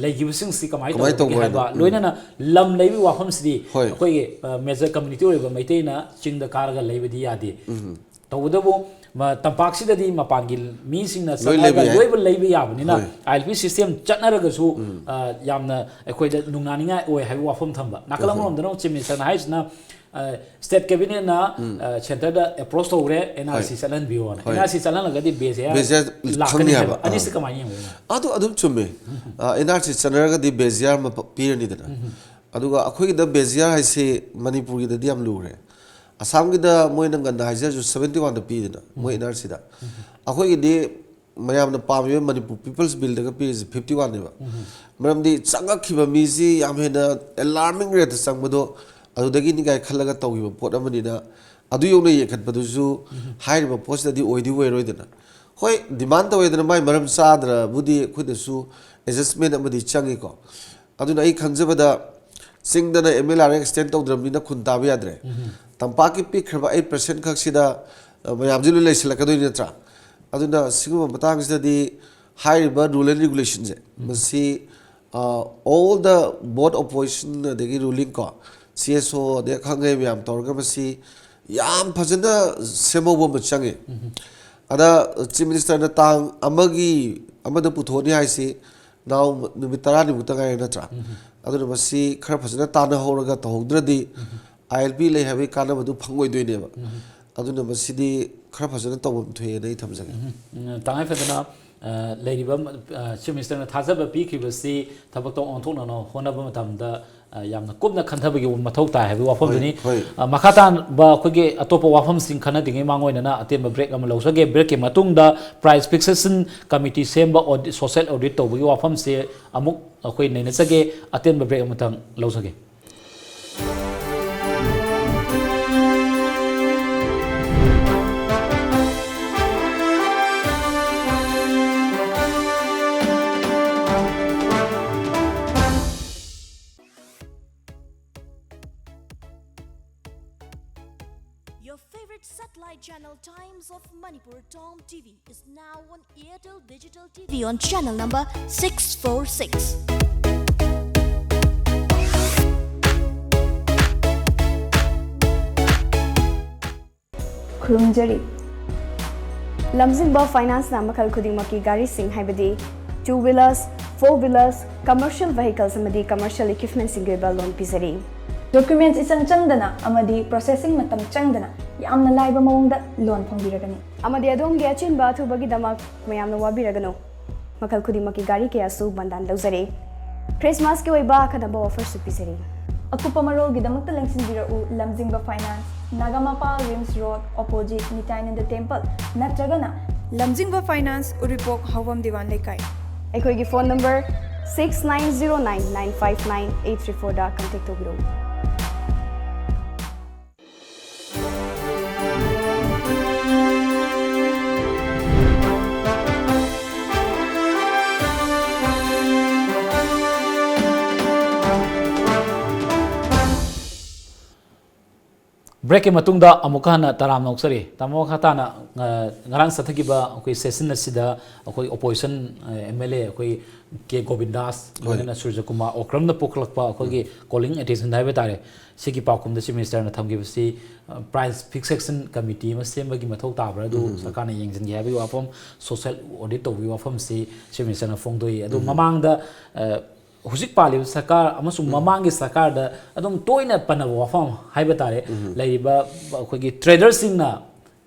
ꯂꯩꯈꯤꯕꯁꯤꯡꯁꯤ ꯀꯃꯥꯏꯅ ꯀꯃꯥꯏꯅ ꯇꯧꯕꯒꯦ ꯇꯧꯕ ꯍꯥꯏꯕ, ꯍꯥꯏꯅꯣ? ꯎꯝ꯫ ꯂꯣꯏꯅꯅ ꯂꯝ ꯂꯩꯕꯒꯤ ꯋꯥꯐꯝꯁꯤꯗꯤ ꯍꯣꯏ꯫ ꯑꯩꯈꯣꯏꯒꯤ ꯃꯦꯖꯔ ꯀꯝꯃ꯭ꯌꯨꯅꯤꯇꯤ ꯑꯣꯏꯕ ꯃꯩꯇꯩꯅ ꯆꯤꯡꯗ ꯀꯥꯔꯒ ꯂꯩꯕꯗꯤ ꯌꯥꯗꯦ꯫ ꯇꯧꯕꯇꯕꯨ ꯃ- ꯇꯝꯄꯥꯛꯁꯤꯗꯗꯤ ꯃꯄꯥꯟꯒꯤ ꯃꯤꯁꯤꯡꯅ ꯂꯣꯏ ꯂꯩꯕ ꯆꯠꯂꯒ ꯌꯥꯏ꯫ ꯂꯣꯏꯕ ꯂꯩꯕ ꯌꯥꯕꯅꯤꯅ ꯍꯣꯏ꯫ ꯑꯥꯏ ꯑꯦꯜ ꯄꯤ ꯁꯤꯁꯇꯦꯝ ꯆꯠꯅꯔꯒꯁꯨ ꯑ, ꯌꯥꯝꯅ ꯑꯩꯈꯣꯏꯗ ꯅꯨꯡꯅꯥꯅꯤꯡꯉꯥꯏ ꯑꯣꯏ ꯍꯥꯏꯕ ꯋꯥꯐꯝ ꯊꯝꯕ꯫ ꯅꯥꯀꯜ ꯑꯃꯔꯣꯝꯗꯅ ꯆꯤꯐ ꯃꯤꯅꯤꯁꯇꯔꯅ ꯍꯥꯏꯁꯤꯅ ꯁ꯭ꯇꯦꯠ ꯀꯦꯕꯤꯅꯦꯠꯅ ꯁꯦꯟꯇꯔꯗ ꯑꯦꯄ꯭ꯔꯣꯁ ꯇꯧꯈ꯭ꯔꯦ, ꯑꯦꯟ ꯑꯥꯔ ꯁꯤ ꯍꯣꯏ꯫ ꯆꯠꯍꯟꯕꯤꯌꯣꯅ꯫ ꯍꯣꯏ꯫ ꯑꯦꯟ ꯑꯥꯔ ꯁꯤ ꯆꯠꯍꯜꯂꯒꯗꯤ ꯕꯦꯁ ꯕꯦꯁ ꯌꯥꯔ ꯂꯥꯛꯀꯅꯤ ꯈꯪꯅꯤ ꯍꯥꯏꯕ꯫ ꯍꯥꯏꯕ꯫ ꯑꯅꯤꯁꯤ ꯑꯥ꯫ ꯀꯃꯥꯏꯅ ꯌꯦꯡꯕ? ꯑꯗꯨ ꯑꯗꯨꯝ ꯆꯨꯝꯃꯦ꯫ ꯑꯦꯟ ꯑꯥꯔ ꯁꯤ ꯆꯠꯅꯔꯒꯗꯤ ꯕꯦꯁ ꯌꯥꯔ ꯑꯃ ꯄ- ꯄꯤꯔꯅꯤꯗꯅ꯫ ꯑꯗꯨꯒ ꯑꯩꯈꯣꯏꯒꯤꯗ ꯕꯦꯁ ꯌꯥꯔ ꯍꯥꯏꯁꯤ ꯃꯅꯤꯄꯨꯔꯒꯤꯗꯗꯤ ꯌꯥꯝ ꯂꯨꯔꯦ꯫ ꯑꯁꯥꯝꯒꯤꯗ ꯃꯣꯏꯅ ꯉꯟꯅ ꯍꯥꯏꯖꯔꯁꯨ ꯁꯕꯦꯟꯇꯤ ꯋꯥꯟꯗ ꯄꯤꯗꯅ ꯃꯣꯏ ꯑꯦꯟ ꯑꯥꯔ ꯁꯤꯗ꯫ ꯑꯩꯈꯣꯏꯒꯤꯗꯤ ꯃꯌꯥꯝꯅ ꯄꯥꯝꯃꯤꯕ ꯃꯅꯤꯄꯨꯔ ꯄꯤꯄꯜꯁ ꯕꯤꯜꯗꯒ ꯄꯤꯔꯤꯁꯦ ꯐꯤꯐꯇꯤ ꯋꯥꯟꯅꯦꯕ꯫ ꯃꯔꯝꯗꯤ ꯆꯪꯉꯛꯈꯤꯕ ꯃꯤꯁꯤ ꯌꯥꯝ ꯍꯦꯟꯅ ꯑꯦꯂꯥꯔꯃꯤꯡ ꯔꯦꯠꯇ ꯆꯪꯕꯗꯣ ꯑꯗꯨꯗꯒꯤꯅꯤ ꯀꯥꯏ ꯈꯜꯂꯒ ꯇꯧꯈꯤꯕ ꯄꯣꯠ ꯑꯃꯅꯤꯅ, ꯑꯗꯨ ꯌꯧꯅ ꯌꯦꯡꯈꯠꯄꯗꯨꯁꯨ ꯍꯥꯏꯔꯤꯕ ꯄꯣꯠꯁꯤꯗꯗꯤ ꯑꯣꯏꯗꯤ ꯑꯣꯏꯔꯣꯏꯗꯅ꯫ ꯍꯣꯏ, ꯗꯤꯃꯥꯟ ꯇꯧꯋꯦꯗꯅ ꯃꯥꯏ ꯃꯔꯝ ꯆꯥꯗ꯭ꯔꯕꯨꯗꯤ ꯑꯩꯈꯣꯏꯗꯁꯨ ꯑꯦꯗꯖꯁꯃꯦꯟ ꯑꯃꯗꯤ ꯆꯪꯉꯤꯀꯣ꯫ ꯑꯗꯨꯅ ꯑꯩ ꯈꯟꯖꯕꯗ ꯆꯤꯡꯗꯅ ꯑꯦꯝ ꯑꯦꯜ ꯑꯥꯔ ꯑꯦꯛꯁꯇꯦꯟ ꯇꯧꯗ꯭ꯔꯕꯅꯤꯅ ꯈꯨꯟ ꯇꯥꯕ ꯌꯥꯗ꯭ꯔꯦ꯫ ꯇꯝꯄꯥꯛꯀꯤ ꯄꯤꯛꯈ꯭ꯔꯕ ꯑꯩꯠ ꯄꯥꯔꯁꯦꯟ ꯈꯛꯁꯤꯗ, ꯑ, ꯃꯌꯥꯝꯁꯤ ꯂꯣꯏ ꯂꯩꯁꯤꯜꯂꯛꯀꯗꯣꯏꯅꯤ ꯅꯠꯇ꯭ꯔꯥ? ꯑꯗꯨꯅ ꯁꯤꯒꯨꯝꯕ ꯃꯇꯥꯡꯁꯤꯗꯗꯤ ꯍꯥꯏꯔꯤꯕ ꯔꯨꯜ ꯑꯦꯟ ꯔꯤꯒꯨꯂꯦꯁꯟꯁꯦ ꯃꯁꯤ, ꯑ, all the both opposition ꯑꯗꯒꯤ ꯔꯨꯂꯤꯡ ꯀꯣ, ꯁꯤ ꯑꯦꯁ ꯑꯣ ꯑꯗꯩ ꯑꯈꯪ ꯑꯍꯩ ꯃꯌꯥꯝ ꯇꯧꯔꯒ ꯃꯁꯤ ꯌꯥꯝ ꯐꯖꯅ ꯁꯦꯝꯍꯧꯕ ꯑꯃ ꯆꯪꯉꯤ꯫ ꯑꯗ ꯆꯤꯐ ꯃꯤꯅꯤꯁꯇꯔꯅ ꯇꯥꯡ ꯑꯃꯒꯤ ꯑꯃꯗ ꯄꯨꯊꯣꯛꯑꯅꯤ ꯍꯥꯏꯁꯤ ꯅꯥꯎ ꯅꯨꯃꯤꯠ ꯇꯔꯥꯅꯤꯃꯨꯛꯇ ꯉꯥꯏꯔꯦ ꯅꯠꯇ꯭ꯔꯥ? ꯑꯗꯨꯅ ꯃꯁꯤ ꯈꯔ ꯐꯖꯅ ꯇꯥꯟꯅꯍꯧꯔꯒ ꯇꯧꯍꯧꯗ꯭ꯔꯗꯤ ꯑꯥꯏ ꯑꯦꯜ ꯄꯤ ꯂꯩ ꯍꯥꯏꯕꯒꯤ ꯀꯥꯟꯅꯕꯗꯨ ꯐꯪꯉꯣꯏꯗꯣꯏꯅꯦꯕ꯫ ꯑꯗꯨꯅ ꯃꯁꯤꯗꯤ ꯈꯔ ꯐꯖꯅ ꯇꯧꯐꯝ ꯊꯣꯛꯑꯦꯅ ꯑꯩ ꯊꯝꯖꯒꯦ꯫ ꯎꯝ, ꯇꯉꯥꯏ ꯐꯗꯅ, ꯑ, ꯂꯩꯔꯤꯕ, ꯑ, ꯆꯤꯐ ꯃꯤꯅꯤꯁꯇꯔꯅ ꯊꯥꯖꯕ ꯄꯤꯈꯤꯕꯁꯤ ꯊꯕꯛꯇ ꯑꯣꯟꯊꯣꯛꯅꯅ ꯍꯣꯠꯅꯕ ꯃꯇꯝꯗ, ꯑ, ꯌꯥꯝꯅ ꯀꯨꯞꯅ ꯈꯟꯊꯕꯒꯤ ꯃꯊꯧ ꯇꯥꯏ ꯍꯥꯏꯕꯒꯤ ꯋꯥꯐꯝꯗꯨꯅꯤ꯫ ꯍꯣꯏ, ꯍꯣꯏ꯫ ꯑ, ꯃꯈꯥ ꯇꯥꯕ ꯑꯩꯈꯣꯏꯒꯤ ꯑꯇꯣꯞꯄ ꯋꯥꯐꯝꯁꯤꯡ ꯈꯟꯅꯗ꯭ꯔꯤꯉꯩ ꯃꯥꯡ ꯑꯣꯏꯅꯅ ꯑꯇꯦꯟꯕ ꯕ꯭ꯔꯦꯛ ꯑꯃ ꯂꯧꯖꯒꯦ꯫ ꯕ꯭ꯔꯦꯛꯀꯤ ꯃꯇꯨꯡꯗ ꯄ꯭ꯔꯥꯏꯁ ꯐꯤꯛꯁꯦꯁꯟ ꯀꯃꯤꯇꯤ ꯁꯦꯝꯕ, ꯑꯣꯗꯤ-, ꯁꯣꯁꯦꯜ ꯑꯣꯗꯤꯠ ꯇꯧꯕꯒꯤ ꯋꯥꯐꯝꯁꯦ ꯑꯃꯨꯛ ꯑꯩꯈꯣꯏ ꯅꯩꯅꯖꯒꯦ꯫ ꯑꯇꯦꯟꯕ ꯕ꯭ꯔꯦꯛ ꯑꯃꯇꯪ ꯂꯧꯖꯒꯦ꯫ Channel Times of Manipur, Tom T V, is now on Airtel Digital T V on channel number six four six. ꯈꯨꯔꯨꯝꯖꯔꯤ꯫ ꯂꯝꯖꯤꯡꯕ ꯐꯥꯏꯅꯥꯟꯁꯅ ꯃꯈꯜ ꯈꯨꯗꯤꯡꯃꯛꯀꯤ ꯒꯥꯔꯤꯁꯤꯡ, ꯍꯥꯏꯕꯗꯤ two wheelers, four wheelers, commercial vehicles ꯑꯃꯗꯤ commercial equipmentꯁꯤꯡꯒꯤ ꯑꯣꯏꯕ ꯂꯣꯟ ꯄꯤꯖꯔꯤ꯫ ꯗꯣꯀ꯭ꯌꯨꯃꯦꯟꯠꯁ ꯏꯆꯪ ꯆꯪꯗꯅ ꯑꯃꯗꯤ ꯄ꯭ꯔꯣꯁꯦꯁꯤꯡ ꯃꯇꯝ ꯆꯪꯗꯅ ꯌꯥꯝꯅ ꯂꯥꯏꯕ ꯃꯑꯣꯡꯗ ꯂꯣꯟ ꯐꯪꯕꯤꯔꯒꯅꯤ꯫ ꯑꯃꯗꯤ ꯑꯗꯣꯝꯒꯤ ꯑꯆꯤꯟꯕ ꯑꯊꯨꯕꯒꯤꯗꯃꯛ ꯃꯌꯥꯝꯅ ꯋꯥꯕꯤꯔꯒꯅꯨ꯫ ꯃꯈꯜ ꯈꯨꯗꯤꯡꯃꯛꯀꯤ ꯒꯥꯔꯤ ꯀꯌꯥꯁꯨ ꯕꯟꯗꯥꯟ ꯂꯧꯖꯔꯤ꯫ ꯈ꯭ꯔꯤꯁꯃꯥꯁꯀꯤ ꯑꯣꯏꯕ ꯑꯈꯟꯅꯕ ꯑꯣꯐꯔꯁꯨ ꯄꯤꯖꯔꯤ꯫ ꯑꯀꯨꯞꯄ ꯃꯔꯣꯜꯒꯤꯗꯃꯛꯇ ꯂꯦꯡꯁꯤꯟꯕꯤꯔꯛꯎ ꯂꯝꯖꯤꯡꯕ finance, Nagamapal RIMS road, opposite Nityananda temple, ꯅꯠꯇ꯭ꯔꯒꯅ ꯂꯝꯖꯤꯡꯕ ꯐꯥꯏꯅꯥꯟꯁ, ꯎꯔꯤꯄꯣꯛ ꯍꯥꯎꯕꯝ ꯗꯤꯋꯥꯟ ꯂꯩꯀꯥꯏ꯫ ꯑꯩꯈꯣꯏꯒꯤ phone number six nine zero nine nine five nine eight three fourꯗ ꯀꯟꯇꯦꯛ ꯇꯧꯕꯤꯔꯛꯎ꯫ ꯕ꯭ꯔꯦꯛꯀꯤ ꯃꯇꯨꯡꯗ ꯑꯃꯨꯛꯀ ꯍꯟꯅ ꯇꯔꯥꯝꯅ ꯑꯣꯛꯆꯔꯤ꯫ ꯇꯥꯃꯣ, ꯃꯈꯥ ꯇꯥꯅ, ꯑ, ꯉꯔꯥꯡ ꯆꯠꯊꯈꯤꯕ ꯑꯩꯈꯣꯏ ꯁꯦꯁꯟ ꯑꯁꯤꯗ ꯑꯩꯈꯣꯏ ꯑꯣꯄꯣꯖꯤꯁꯟ, ꯑ, ꯑꯦꯝ ꯑꯦꯜ ꯑꯦ ꯑꯩꯈꯣꯏ ꯀꯦ ꯒꯣꯕꯤꯟꯗꯥꯁ, ꯂꯣꯏꯅꯅ ꯁꯨꯔꯖꯀꯨꯃꯥꯔ ꯑꯣꯀ꯭ꯔꯝꯅ ꯄꯨꯈꯠꯂꯛꯄ ꯑꯩꯈꯣꯏꯒꯤ ꯀꯣꯂꯤꯡ ꯑꯦꯇꯦꯟꯁꯟ ꯍꯥꯏꯕ ꯇꯥꯔꯦ, ꯁꯤꯒꯤ ꯄꯥꯎꯈꯨꯝꯗ ꯆꯤꯐ ꯃꯤꯅꯤꯁꯇꯔꯅ ꯊꯝꯈꯤꯕꯁꯤ, ꯑ, ꯄ꯭ꯔꯥꯏꯁ ꯐꯤꯛꯁꯦꯁꯟ ꯀꯃꯤꯇꯤ ꯑꯃ ꯁꯦꯝꯕꯒꯤ ꯃꯊꯧ ꯇꯥꯕ꯭ꯔꯥ, ꯑꯗꯨ ꯁꯔꯀꯥꯔꯅ ꯌꯦꯡꯁꯤꯟꯒꯦ ꯍꯥꯏꯕꯒꯤ ꯋꯥꯐꯝ, ꯁꯣꯁꯤꯌꯦꯜ ꯑꯣꯗꯤꯠ ꯇꯧꯕꯒꯤ ꯋꯥꯐꯝꯁꯤ ꯆꯤꯐ ꯃꯤꯅꯤꯁꯇꯔꯅ ꯐꯣꯡꯗꯣꯛꯏ꯫ ꯑꯗꯨ ꯃꯃꯥꯡꯗ, ꯑ, ꯍꯧꯖꯤꯛ ꯄꯥꯜꯂꯤꯕ ꯁꯔꯀꯥꯔ ꯑꯃꯁꯨꯡ ꯃꯃꯥꯡꯒꯤ ꯁꯔꯀꯥꯔꯗ ꯑꯗꯨꯝ ꯇꯣꯏꯅ ꯄꯟꯅꯕ ꯋꯥꯐꯝ ꯍꯥꯏꯕ ꯇꯥꯔꯦ, ꯂꯩꯔꯤꯕ ꯑꯩꯈꯣꯏꯒꯤ ꯇ꯭ꯔꯦꯗꯔꯁꯤꯡꯅ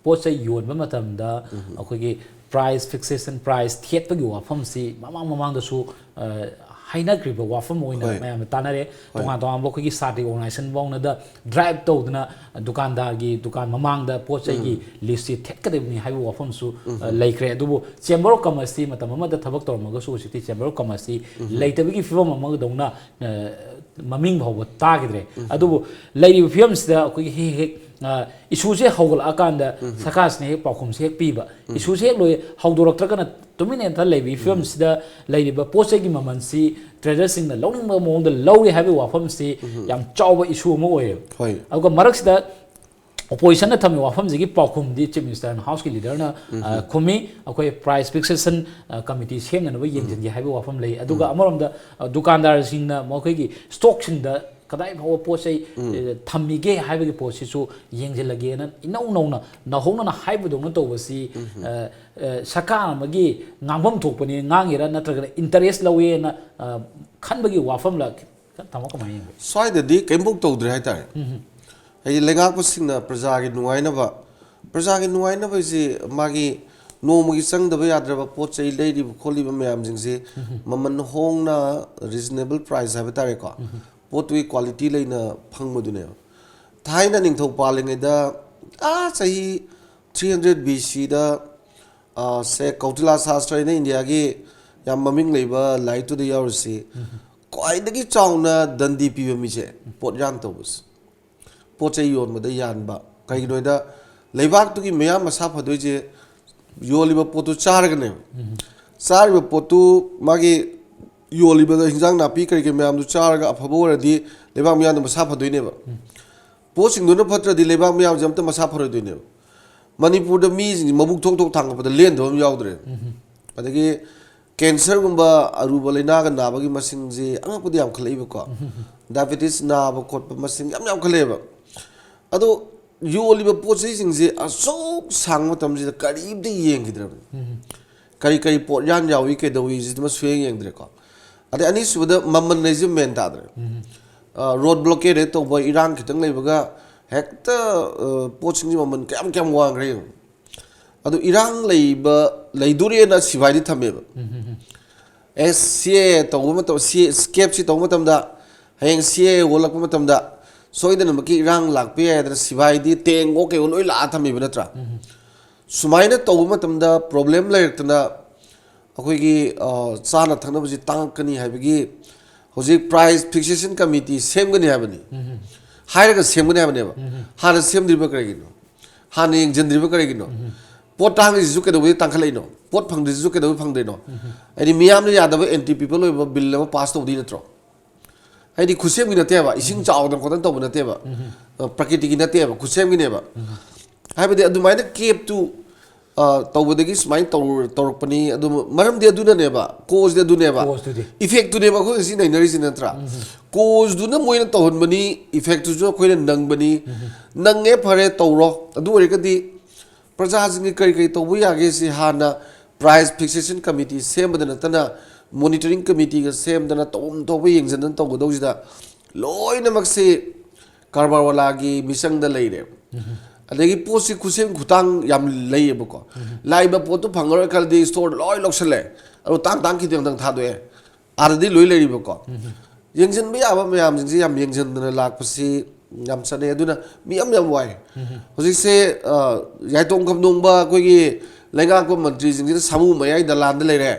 ꯄꯣꯠ ꯆꯩ ꯌꯣꯟꯕ ꯃꯇꯝꯗ ꯑꯩꯈꯣꯏꯒꯤ ꯄ꯭ꯔꯥꯏꯁ ꯐꯤꯛꯁꯦꯁꯟ, ꯄ꯭ꯔꯥꯏꯁ ꯊꯦꯠꯄꯒꯤ ꯋꯥꯐꯝꯁꯤ ꯃꯃꯥꯡ ꯃꯃꯥꯡꯗꯁꯨ, ꯑ, ꯍꯥꯏꯅꯈ꯭ꯔꯤꯕ ꯋꯥꯐꯝ ꯑꯣꯏꯅ ꯍꯣꯏ꯫ ꯃꯌꯥꯝꯅ ꯇꯥꯟꯅꯔꯦ꯫ ꯇꯣꯉꯥꯟ ꯇꯣꯉꯥꯟꯕ ꯑꯩꯈꯣꯏꯒꯤ ꯁꯥꯇ꯭ꯔ ꯑꯣꯔꯒꯅꯥꯏꯖꯦꯁꯟ ꯐꯥꯎꯅꯗ ꯗ꯭ꯔꯥꯏꯚ ꯇꯧꯗꯅ ꯗꯨꯀꯥꯟꯗꯥꯔꯒꯤ ꯗꯨꯀꯥꯟ ꯃꯃꯥꯡꯗ ꯄꯣꯠ ꯆꯩꯒꯤ ꯂꯤꯁꯁꯤ ꯊꯦꯠꯀꯗꯕꯅꯤ ꯍꯥꯏꯕ ꯋꯥꯐꯝꯁꯨ, ꯑ, ꯂꯩꯈ꯭ꯔꯦ꯫ ꯑꯗꯨꯕꯨ ꯆꯦꯝꯕꯔ ꯑꯣꯐ ꯀꯃꯔꯁꯇꯤ ꯃꯇꯝ ꯑꯃꯗ ꯊꯕꯛ ꯇꯧꯔꯝꯃꯒꯁꯨ ꯍꯧꯖꯤꯛꯇꯤ ꯆꯦꯝꯕꯔ ꯑꯣꯐ ꯀꯃꯔꯁꯇꯤ ꯂꯩꯇꯕꯒꯤ ꯐꯤꯕꯝ ꯑꯃꯗꯧꯅ, ꯑ, ꯃꯃꯤꯡ ꯐꯥꯎꯕ ꯇꯥꯈꯤꯗ꯭ꯔꯦ꯫ ꯑꯗꯨꯕꯨ ꯂꯩꯔꯤꯕ ꯐꯤꯕꯝꯁꯤꯗ ꯑꯩꯈꯣꯏꯒꯤ ꯍꯦꯛ ꯍꯦꯛ, ꯑ, ꯏꯁꯨꯁꯦ ꯍꯧꯒꯠꯂꯛꯑꯀꯥꯟꯗ ꯁꯔꯀꯥꯔꯁꯤꯅ ꯍꯦꯛ ꯄꯥꯎꯈꯨꯝꯁꯤ ꯍꯦꯛ ꯄꯤꯕ, ꯏꯁꯨꯁꯦ ꯍꯦꯛ ꯂꯣꯏ ꯍꯧꯗꯣꯔꯛꯇ꯭ꯔꯒꯅ ꯇꯨꯃꯤꯟꯅ ꯍꯦꯛꯇ ꯂꯩꯕꯒꯤ ꯐꯤꯕꯝꯁꯤꯗ ꯂꯩꯔꯤꯕ ꯄꯣꯠ ꯆꯩꯒꯤ ꯃꯃꯜꯁꯤ ꯇ꯭ꯔꯦꯗꯔꯁꯤꯡꯅ ꯂꯧꯅꯤꯡꯕ ꯃꯑꯣꯡꯗ ꯂꯧꯔꯦ ꯍꯥꯏꯕꯒꯤ ꯋꯥꯐꯝꯁꯤ ꯌꯥꯝ ꯆꯥꯎꯕ ꯏꯁꯨ ꯑꯃ ꯑꯣꯏꯌꯦꯕ꯫ ꯍꯣꯏ꯫ ꯑꯗꯨꯒ ꯃꯔꯛꯁꯤꯗ ꯑꯣꯄꯣꯖꯤꯁꯟꯅ ꯊꯝꯃꯤ ꯋꯥꯐꯝꯁꯤꯒꯤ ꯄꯥꯎꯈꯨꯝꯗꯤ ꯆꯤꯐ ꯃꯤꯅꯤꯁꯇꯔꯅ ꯍꯥꯎꯁꯀꯤ ꯂꯤꯗꯔꯅ ꯑ, ꯈꯨꯝꯃꯤ꯫ ꯑꯩꯈꯣꯏ ꯄ꯭ꯔꯥꯏꯁ ꯐꯤꯛꯁꯦꯁꯟ ꯀꯃꯤꯇꯤ ꯁꯦꯝꯅꯅꯕ ꯌꯦꯡꯁꯤꯟꯒꯦ ꯍꯥꯏꯕ ꯋꯥꯐꯝ ꯂꯩ꯫ ꯑꯗꯨꯒ ꯑꯃꯔꯣꯝꯗ ꯑ, ꯗꯨꯀꯥꯟꯗꯥꯔꯁꯤꯡꯅ ꯃꯈꯣꯏꯒꯤ ꯁ꯭ꯇꯣꯛꯁꯤꯡꯗ ꯀꯗꯥꯏ ꯐꯥꯎꯕ ꯄꯣꯠ ꯆꯩ ꯑ, ꯊꯝꯃꯤꯒꯦ ꯍꯥꯏꯕꯒꯤ ꯄꯣꯠꯁꯤꯁꯨ ꯌꯦꯡꯁꯤꯜꯂꯒꯦꯅ ꯏꯅꯧ ꯅꯧꯅ ꯅꯧꯍꯧꯅꯅ ꯍꯥꯏꯕꯗꯧꯅ ꯇꯧꯕꯁꯤ ꯑ, ꯑ, ꯁꯔꯀꯥꯔ ꯑꯃꯒꯤ ꯉꯥꯡꯐꯝ ꯊꯣꯛꯄꯅꯤ ꯉꯥꯡꯉꯤꯔꯥ ꯅꯠꯇ꯭ꯔꯒꯅ ꯏꯟꯇꯔꯦꯁ ꯂꯧꯋꯦꯅ ꯑ, ꯈꯟꯕꯒꯤ ꯋꯥꯐꯝꯂ? ꯇꯥꯃꯣ ꯀꯃꯥꯏꯅ ꯌꯦꯡꯕꯤ? ꯁ꯭ꯋꯥꯏꯗꯗꯤ ꯀꯩꯝꯐꯧ ꯇꯧꯗ꯭ꯔꯦ ꯍꯥꯏꯇꯥꯔꯦ꯫ ꯍꯥꯏꯗꯤ ꯂꯩꯉꯥꯛꯄꯁꯤꯡꯅ ꯄ꯭ꯔꯖꯥꯒꯤ ꯅꯨꯡꯉꯥꯏꯅꯕ, ꯄ꯭ꯔꯖꯥꯒꯤ ꯅꯨꯡꯉꯥꯏꯅꯕ ꯍꯥꯏꯁꯤ ꯃꯥꯒꯤ ꯅꯣꯡꯃꯒꯤ ꯆꯪꯗꯕ ꯌꯥꯗ꯭ꯔꯕ ꯄꯣꯠ ꯆꯩ ꯂꯩꯔꯤꯕ ꯈꯣꯠꯂꯤꯕ ꯃꯌꯥꯝꯁꯤꯡꯁꯦ ꯃꯃꯜ ꯍꯣꯡꯅ, ꯔꯤꯖꯅꯦꯕꯜ ꯄ꯭ꯔꯥꯏꯁ ꯍꯥꯏꯕ ꯇꯥꯔꯦꯀꯣ, ꯄꯣꯠꯇꯨꯒꯤ ꯀ꯭ꯋꯥꯂꯤꯇꯤ ꯂꯩꯅ ꯐꯪꯕꯗꯨꯅꯦꯕ꯫ ꯊꯥꯏꯅ ꯅꯤꯡꯊꯧ ꯄꯥꯜꯂꯤꯉꯩꯗ, ꯑꯥ, ꯆꯍꯤ ꯊ꯭ꯔꯤ ꯍꯟꯗ꯭ꯔꯦꯠ ꯕꯤ ꯁꯤꯗ, ꯑ, ꯁꯦ ꯀꯧꯇꯤꯂꯥ ꯁꯥꯁꯇ꯭ꯔ ꯍꯥꯏꯅ ꯏꯟꯗꯤꯌꯥꯒꯤ ꯌꯥꯝ ꯃꯃꯤꯡ ꯂꯩꯕ ꯂꯥꯏꯔꯤꯛꯇꯨꯗ ꯌꯥꯎꯔꯤꯁꯤ, ꯈ꯭ꯋꯥꯏꯗꯒꯤ ꯆꯥꯎꯅ ꯗꯟꯗꯤ ꯄꯤꯕ ꯃꯤꯁꯦ ꯄꯣꯠ ꯌꯥꯟ ꯇꯧꯕꯁꯦ, ꯄꯣꯠ ꯆꯩ ꯌꯣꯟꯕꯗ ꯌꯥꯟꯕ꯫ ꯀꯩꯒꯤꯅꯣ ꯍꯥꯏꯗ, ꯂꯩꯕꯥꯛꯇꯨꯒꯤ ꯃꯤꯌꯥꯝ ꯃꯁꯥ ꯐꯗꯣꯏꯁꯦ ꯌꯣꯜꯂꯤꯕ ꯄꯣꯠꯇꯨ ꯆꯥꯔꯒꯅꯦꯕ꯫ ꯆꯥꯔꯤꯕ ꯄꯣꯠꯇꯨ, ꯃꯥꯒꯤ ꯌꯣꯜꯂꯤꯕꯗ ꯍꯤꯟꯖꯥꯡ ꯅꯥꯄꯤ ꯀꯔꯤ ꯀꯔꯤ ꯃꯌꯥꯝꯗꯨ ꯆꯥꯔꯒ ꯑꯐꯕ ꯑꯣꯏꯔꯗꯤ ꯂꯩꯕꯥꯛ ꯃꯤꯌꯥꯝꯗꯣ ꯃꯁꯥ ꯐꯗꯣꯏꯅꯦꯕ꯫ ꯄꯣꯠꯁꯤꯡꯗꯨꯅ ꯐꯠꯇ꯭ꯔꯗꯤ ꯂꯩꯕꯥꯛ ꯃꯤꯌꯥꯝꯁꯦ ꯑꯝꯇ ꯃꯁꯥ ꯐꯔꯣꯏꯗꯣꯏꯅꯦꯕ꯫ ꯃꯅꯤꯄꯨꯔꯗ ꯃꯤꯁꯤꯡꯁꯦ ꯃꯕꯨꯛ ꯊꯣꯛ ꯊꯣꯛ ꯊꯥꯡꯒꯠꯄꯗ ꯂꯦꯟꯗꯕ ꯑꯃ ꯌꯥꯎꯗ꯭ꯔꯦ꯫ ꯑꯗꯒꯤ ꯀꯦꯟꯁꯔꯒꯨꯝꯕ ꯑꯔꯨꯕ ꯂꯩꯅꯥꯒ ꯅꯥꯕꯒꯤ ꯃꯁꯤꯡꯁꯦ ꯑꯉꯛꯄꯗ ꯌꯥꯝꯈꯠꯂꯛꯏꯕꯀꯣ꯫ ꯗꯥꯏꯕꯦꯇꯤꯁ ꯅꯥꯕ ꯈꯣꯠꯄ ꯃꯁꯤꯡ ꯌꯥꯝ ꯌꯥꯝꯈꯠꯂꯛꯑꯦꯕ꯫ ꯑꯗꯣ ꯌꯣꯜꯂꯤꯕ ꯄꯣꯠ ꯆꯩꯁꯤꯡꯁꯦ ꯑꯁꯨꯛ ꯁꯥꯡꯕ ꯃꯇꯝꯁꯤꯗ ꯀꯔꯤꯝꯇ ꯌꯦꯡꯈꯤꯗ꯭ꯔꯕꯅꯤ꯫ ꯀꯔꯤ ꯀꯔꯤ ꯄꯣꯠꯌꯥꯟ ꯌꯥꯎꯏ, ꯀꯩꯗꯧꯏ, ꯁꯤꯗꯃ ꯁꯨꯌꯦꯡ ꯌꯦꯡꯗ꯭ꯔꯦꯀꯣ꯫ ꯑꯗꯩ ꯑꯅꯤꯁꯨꯕꯗ ꯃꯃꯜ ꯍꯥꯏꯁꯦ ꯃꯦꯟ ꯇꯥꯗ꯭ꯔꯦ꯫ ꯔꯣꯗ ꯕ꯭ꯂꯣꯀꯦꯗ ꯍꯦꯛ ꯇꯧꯕ, ꯏꯔꯥꯡ ꯈꯤꯇꯪ ꯂꯩꯕꯒ ꯍꯦꯛꯇ, ꯑ, ꯄꯣꯠꯁꯤꯡꯁꯤ ꯃꯃꯜ ꯀꯌꯥꯝ ꯀꯌꯥꯝ ꯋꯥꯡꯈ꯭ꯔꯦ ꯌꯦꯡꯉꯨ꯫ ꯑꯗꯨ ꯏꯔꯥꯡ ꯂꯩꯕ, ꯂꯩꯗꯣꯔꯦꯅ ꯁꯤꯐꯥꯏꯗꯤ ꯊꯝꯃꯦꯕ꯫ ꯑꯦ, ꯁꯤ ꯑꯦ ꯇꯧꯕ ꯃꯇꯝ, ꯁꯤ ꯁ꯭ꯀꯦꯞꯁꯤ ꯇꯧꯕ ꯃꯇꯝꯗ, ꯍꯌꯦꯡ ꯁꯤ ꯑꯦ ꯑꯣꯜꯂꯛꯄ ꯃꯇꯝꯗ ꯁꯣꯏꯗꯅꯃꯛꯀꯤ ꯏꯔꯥꯡ ꯂꯥꯛꯄ ꯌꯥꯏ ꯍꯥꯏꯗꯅ ꯁꯤꯐꯥꯏꯗꯤ ꯇꯦꯡ ꯑꯣ ꯀꯩ ꯑꯣ ꯂꯣꯏ ꯂꯥꯛꯑ ꯊꯝꯃꯤꯕ ꯅꯠꯇ꯭ꯔꯥ? ꯁꯨꯃꯥꯏꯅ ꯇꯧꯕ ꯃꯇꯝꯗ ꯄ꯭ꯔꯣꯕ꯭ꯂꯦꯝ ꯂꯩꯔꯛꯇꯅ ꯑꯩꯈꯣꯏꯒꯤ, ꯑ, ꯆꯥꯅ ꯊꯛꯅꯕꯁꯤ ꯇꯥꯡꯉꯛꯀꯅꯤ ꯍꯥꯏꯕꯒꯤ ꯍꯧꯖꯤꯛ ꯄ꯭ꯔꯥꯏꯁ ꯐꯤꯛꯁꯦꯁꯟ ꯀꯃꯤꯇꯤ ꯁꯦꯝꯒꯅꯤ ꯍꯥꯏꯕꯅꯤ꯫ ꯍꯥꯏꯔꯒ ꯁꯦꯝꯒꯅꯤ ꯍꯥꯏꯕꯅꯦꯕ꯫ ꯍꯥꯟꯅ ꯁꯦꯝꯗ꯭ꯔꯤꯕ ꯀꯔꯤꯒꯤꯅꯣ? ꯍꯥꯟꯅ ꯌꯦꯡꯁꯤꯟꯗ꯭ꯔꯤꯕ ꯀꯔꯤꯒꯤꯅꯣ? ꯄꯣꯠ ꯇꯥꯡꯉꯤꯁꯤꯁꯨ ꯀꯩꯗꯧꯕꯩ ꯇꯥꯡꯈꯠꯂꯛꯏꯅꯣ? ꯄꯣꯠ ꯐꯪꯗ꯭ꯔꯤꯁꯤꯁꯨ ꯀꯩꯗꯧꯕꯩ ꯐꯪꯗ꯭ꯔꯤꯅꯣ? ꯍꯥꯏꯗꯤ ꯃꯤꯌꯥꯝꯅ ꯌꯥꯗꯕ ꯑꯦꯟꯇꯤ ꯄꯤꯄꯜ ꯑꯣꯏꯕ ꯕꯤꯜ ꯑꯃ ꯄꯥꯁ ꯇꯧꯗꯣꯏ ꯅꯠꯇ꯭ꯔꯣ? ꯍꯥꯏꯗꯤ ꯈꯨꯠꯁꯦꯝꯒꯤ ꯅꯠꯇꯦꯕ, ꯏꯁꯤꯡ ꯆꯥꯎꯗꯅ ꯈꯣꯠꯇꯅ ꯇꯧꯕ ꯅꯠꯇꯦꯕ, ꯑ, ꯄ꯭ꯔꯀꯤꯇꯤꯒꯤ ꯅꯠꯇꯦꯕ, ꯈꯨꯠꯁꯦꯝꯒꯤꯅꯦꯕ꯫ ꯍꯥꯏꯕꯗꯤ ꯑꯗꯨꯃꯥꯏꯅ ꯀꯦꯞꯇꯨ, ꯑ, ꯇꯧꯕꯗꯒꯤ ꯁꯨꯃꯥꯏꯅ ꯇꯧꯔ-, ꯇꯧꯔꯛꯄꯅꯤ꯫ ꯑꯗꯨ ꯃꯔꯝꯗꯤ ꯑꯗꯨꯅꯅꯦꯕ, ꯀꯣꯁꯇꯤ ꯑꯗꯨꯅꯦꯕ, ꯀꯣꯁꯇꯨꯗꯤ꯫ ꯏꯐꯦꯛꯇꯨꯅꯦꯕ ꯑꯩꯈꯣꯏ ꯉꯁꯤ ꯅꯩꯅꯔꯤꯁꯤ ꯅꯠꯇ꯭ꯔꯥ? ꯀꯣꯁꯇꯨꯅ ꯃꯣꯏꯅ ꯇꯧꯍꯟꯕꯅꯤ, ꯏꯐꯦꯛꯇꯨꯁꯨ ꯑꯩꯈꯣꯏꯅ ꯅꯪꯕꯅꯤ꯫ ꯅꯪꯉꯦ, ꯐꯔꯦ, ꯇꯧꯔꯣ꯫ ꯑꯗꯨ ꯑꯣꯏꯔꯒꯗꯤ ꯄ꯭ꯔꯖꯥꯁꯤꯡꯒꯤ ꯀꯔꯤ ꯀꯔꯤ ꯇꯧꯕ ꯌꯥꯒꯦ ꯁꯤ ꯍꯥꯟꯅ price fixation committee ꯁꯦꯝꯕꯗ ꯅꯠꯇꯅ, monitoring committeeꯒ ꯁꯦꯝꯗꯅ, ꯇꯧꯐꯝ ꯊꯣꯛꯄ ꯌꯦꯡꯁꯤꯟꯗꯅ ꯇꯧꯒꯗꯧꯁꯤꯗ ꯂꯣꯏꯅꯃꯛꯁꯤ ꯀꯔꯕꯥꯔ ꯋꯥꯂꯥꯒꯤ ꯃꯤꯆꯪꯗ ꯂꯩꯔꯦꯕ꯫ ꯑꯗꯒꯤ ꯄꯣꯠꯁꯤ ꯈꯨꯠꯁꯦꯝ ꯈꯨꯊꯥꯡ ꯌꯥꯝ ꯂꯩꯌꯦꯕꯀꯣ꯫ ꯂꯥꯛꯏꯕ ꯄꯣꯠꯇꯨ ꯐꯪꯉꯔꯣꯏ ꯈꯜꯂꯗꯤ ꯏꯁꯇꯣꯔ ꯂꯣꯏ ꯂꯧꯁꯜꯂꯦ, ꯑꯗꯨ ꯇꯥꯡ ꯇꯥꯡ ꯈꯤꯇꯪ ꯈꯤꯇꯪ ꯊꯥꯗꯣꯛꯑꯦ꯫ ꯑꯥꯗꯗꯤ ꯂꯣꯏ ꯂꯩꯔꯤꯕꯀꯣ꯫ ꯌꯦꯡꯁꯤꯟꯕ ꯌꯥꯕ ꯃꯌꯥꯝꯁꯤꯡꯁꯦ ꯌꯥꯝ ꯌꯦꯡꯁꯤꯟꯗꯅ ꯂꯥꯛꯄꯁꯤ ꯌꯥꯝ ꯆꯠꯅꯩ꯫ ꯑꯗꯨꯅ ꯃꯤ ꯌꯥꯝ ꯌꯥꯝ ꯋꯥꯏ꯫ ꯍꯧꯖꯤꯛꯁꯦ, ꯑ, ꯌꯥꯏꯇꯣꯡ ꯈꯝꯗꯣꯡꯕ ꯑꯩꯈꯣꯏꯒꯤ ꯂꯩꯉꯥꯛꯄ ꯃꯟꯇ꯭ꯔꯤꯁꯤꯡꯁꯤꯅ ꯁꯥꯃꯨ ꯃꯌꯥꯏ ꯗꯂꯥꯟꯗ ꯂꯩꯔꯦ,